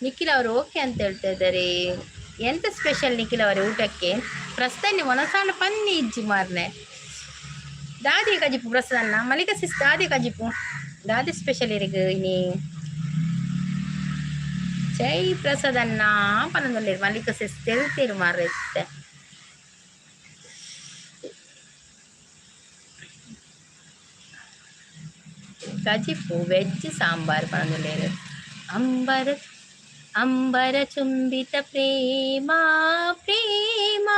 ನಿಖಿಲ್ ಅವರು ಓಕೆ ಅಂತ ಹೇಳ್ತಾ ಇದ್ದಾರೆ. ಎಂತ ಸ್ಪೆಷಲ್ ನಿಖಿಲ್ ಅವರೇ ಊಟಕ್ಕೆ? ಪ್ರಸ್ತನ್ನಿ ಒನಸಾನ ಪನ್ನಿ ಇಜ್ಜಿ ಮಾರ್ನೆ. ದಾದಿ ಕಜಿಪು ಪ್ರಸನ್ನ ಮಲ್ಲಿಕ ಸಿಸ್ ದಾದಿ ಕಜಿಪು ದಾದಿ ಸ್ಪೆಷಲ್ ಇರಿಗೆ ಇನಿ. ಜೈ ಪ್ರಸಾದನ್ನ ಪನದಲ್ಲಿರು ಮಲ್ಲಿಕ ಸಿಸ್ ತೆಲ್ತೀರು ಮಾರ್ರೆ. ಕಜಿಪು ವೆಜ್ ಸಾಂಬಾರ್ ಪನದಲ್ಲಿರು. ಅಂಬರ ಅಂಬರ ಚುಂಬಿತ ಪ್ರೇಮ ಪ್ರೇಮ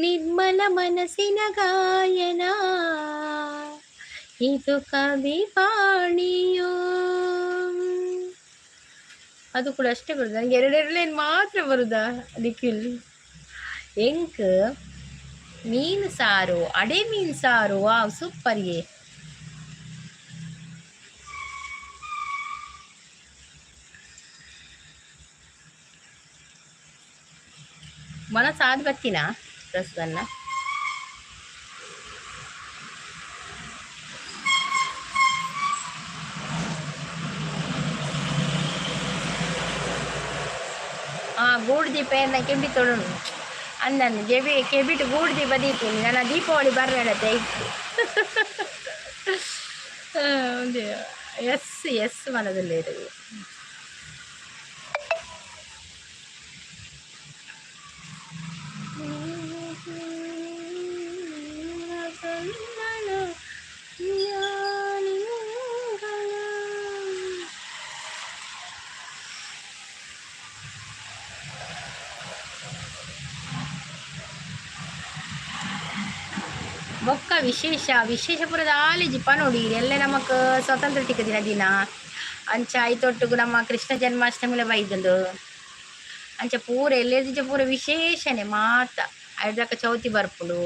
ನಿರ್ಮಲ ಮನಸ್ಸಿನ ಗಾಯನ ಇದು ಕವಿ ಪಾಣಿಯೋ. ಅದು ಕೂಡ ಅಷ್ಟೇ ಬರುದು ನನಗೆ. ಎರಡೆರಡು ಲೈನ್ ಮಾತ್ರ ಬರುದಾ ನಿಖಿಲ್? ಎಂಕ್ ಮೀನು ಸಾರು, ಅಡೆ ಮೀನು ಸಾರು. ವಾವ್, ಸೂಪರ್. ಏ ಮನಸ್ಸಾದ್ ಬತ್ತಿನ ಪ್ರಸನ್ನ. ಆ ಗೂಡು ದೀಪ ಏನ ಕೆಂಬಿ ತೊಡೋಣ ಅಂದನ್ ಕೆಬಿ ಕೆಬಿಟ್ಟು ಗೂಡು ದೀಪ ದೀಪಿನಿ ನನ್ನ. ದೀಪಾವಳಿ ಬರ್ಬೇಡತ್ತೆ. ಒಂದು ಎಸ್ ಎಸ್ ಮನದಲ್ಲಿ ಇರೋದು. ಬೊಕ್ಕ ವಿಶೇಷ ವಿಶೇಷ ಪೂರ ದಾಲೇಜಿ ಪನೋಡಿ. ಎಲ್ಲ ನಮಕ್ ಸ್ವತಂತ್ರ ತಿಕ್ಕ ದಿನ ದಿನ ಅಂಚ ಐತೊಟ್ಟುಗು ನಮ್ಮ ಕೃಷ್ಣ ಜನ್ಮಾಷ್ಟಮಿಲ ಬೈದಂದು. ಅಂಚ ಪೂರ ಎಲ್ಲೆದಿಂಚ ಪೂರ ವಿಶೇಷನೆ ಮಾತ. ಐದಕ್ಕ ಚೌತಿ ಬರ್ಪುಂಡು,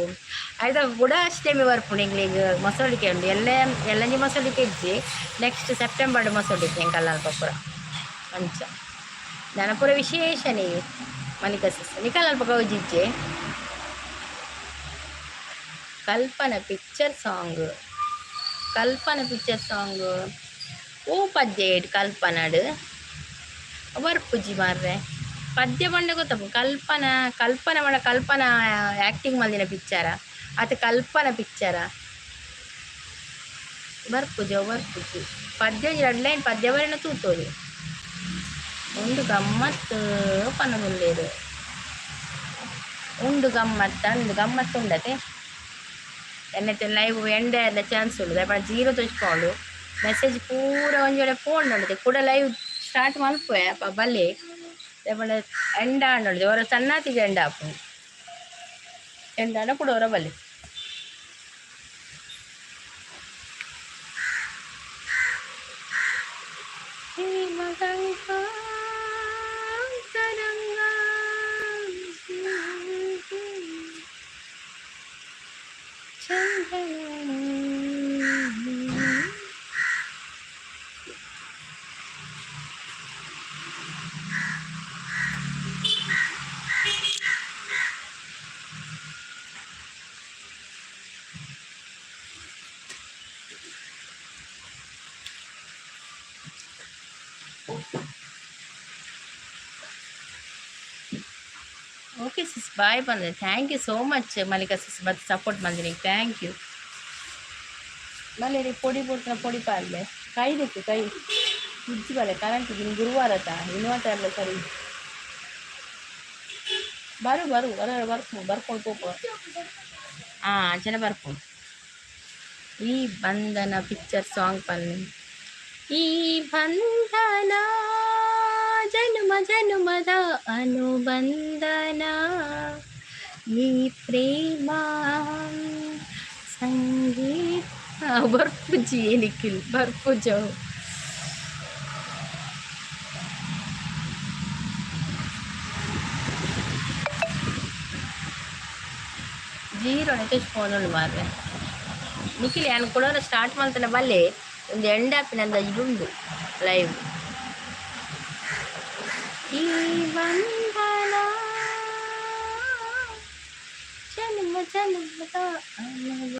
ಐದಕ್ಕ ಕೂಡ ಅಷ್ಟಮಿ ಬರ್ಪುಂಡು. ಎಂಕ್ಲೆಗ್ ಮೊಸಳಿಕೆ ಉಂಡು ಎಲ್ಲ. ಎಲ್ಲಂಜಿ ಮೊಸಳಿಕೆ ಇಜ್ಜಿ. ನೆಕ್ಸ್ಟ್ ಸೆಪ್ಟೆಂಬರ್ ಮೊಸಳಿಕೆ ಎಂಕಲ್ನ ಪೂರ. ಅಂಚ ನನ ಪೂರ ವಿಶೇಷನೇ ಮಲ್ಲಿಕ ಸಿಸ್. ನಿಕಲ್ ಅಲ್ಪ ಗೌಜಿಜ್ಜೆ. Kalpana picture song, Kalpana picture song. ಓ ಪದ್ಯ ಇಡ್ ಕಲ್ಪನಾಡು ಬರ್ಪುಜಿ ಮಾರ್ರೆ. ಪದ್ಯ ಪಂಡ ಗೊತ್ತಪ್ಪ. ಕಲ್ಪನಾ, ಕಲ್ಪನೆ ಮಾಡ ಕಲ್ಪನಾ ಆ್ಯಕ್ಟಿಂಗ್ ಮಲ್ದಿನ ಪಿಕ್ಚರ ಅತ ಕಲ್ಪನಾ ಪಿಕ್ಚರ ಬರ್ಪುಜಿ ಅವು ಬರ್ಪುಜಿ. ಪದ್ಯ ಒಂಜಿ ರಡ್ಡ್ ಲೈನ್ ಪದ್ಯ ಬರೆನ ತೂತೋಲಿ. ಉಂಡು ಗಮ್ಮತ್ತು ಪನೊಂದುಲ್ಲೆರ್. ಉಂಡು ಗಮ್ಮತ್ತ ಅಂದ್ ಗಮ್ಮತ್ತು ಉಂಡತೆ. ಎನ್ನತೆ ಲೈವ್ ಎಂಡೆ ಎಲ್ಲ ಚಾನ್ಸ್ ಉಂಡು. ದಾಯೆ ಜೀರೋ ತೋಚ್ಕೊಂಡು ಮೆಸೇಜ್ ಪೂರ ಒಂಜಿ ವೇಳೆ ಫೋನ್ ನೋಡಿದೆ ಕೂಡ ಲೈವ್ ಸ್ಟಾರ್ಟ್ ಮಲ್ಪುವೆ ಅಪ್ಪ ಬಲ್ಲೆ. ದಾಯೆ ಎಂಡ ನೋಡಿದೆ ಹೊರ ಸಣ್ಣಾತಿಗೆ ಎಂಡ ಆಪುಂಡು. ಎಂಡಾಂಡ ಕೂಡ ಹೊರ ಬಲ್ಲೆ. ಓಕೆ ಸಿಸ್, ಬಾಯ್ ಬಂದೆ. Thank you so much Mallika sis. ಮತ್ತು ಸಪೋರ್ಟ್ ಮಲ್ದಿನಿ, thank you. ಮಲ್ಲೇರಿ ಪೊಡಿ ಪೊಡ್ತಿನ ಪೊಡಿ ಪಾಡ್ಲೆ. ಕೈ ದೆಕ್ಕು ಕೈ ಇಜ್ಜಿ ಬಲೆ. ಕರೆಂಟ್ ಇನ್ನು ಗುರುವಾರ ತಾ ಇನ್ವರ್ಟರ್ ಎಲ್ಲ ಸರಿ. ಬರು ಬರು ಬರ ಬರ್ಪು ಬರ್ಕೊಂಡು ಪೋಪ. ಹಾಂ, ಅಂಚನೆ ಬರ್ಪು. ಈ ಬಂಧನ ಪಿಕ್ಚರ್ ಸಾಂಗ್ ಪನ್ನಿ. ಈ ಬಂಧನ ಜನ್ಮ ಜನ್ಮದ ಅನುಬಂಧನ, ಈ ಪ್ರೇಮ ಸಂಗೀತ. ಬರ್ಪುಜಿ ನಿಖಿಲ್, ಬರ್ಪುಜ. ಜೀರೋನೆ ಫೋನ್ ಉಂಡು ಮಾರ್ರೆ. ನಿಖಿಲ್, ಯಾನ್ ಕುಡೋರ ಸ್ಟಾರ್ಟ್ ಮಲ್ತನ ಬಲ್ಲೆ. ಒಂದು ಎಂಡ್ ಆಪಿನ ಅಂದಾಜು ಉಂಡು ಲೈವ್. ಈ ಬಂಧನ ಜನ್ಮ ಜನ್ಮದ.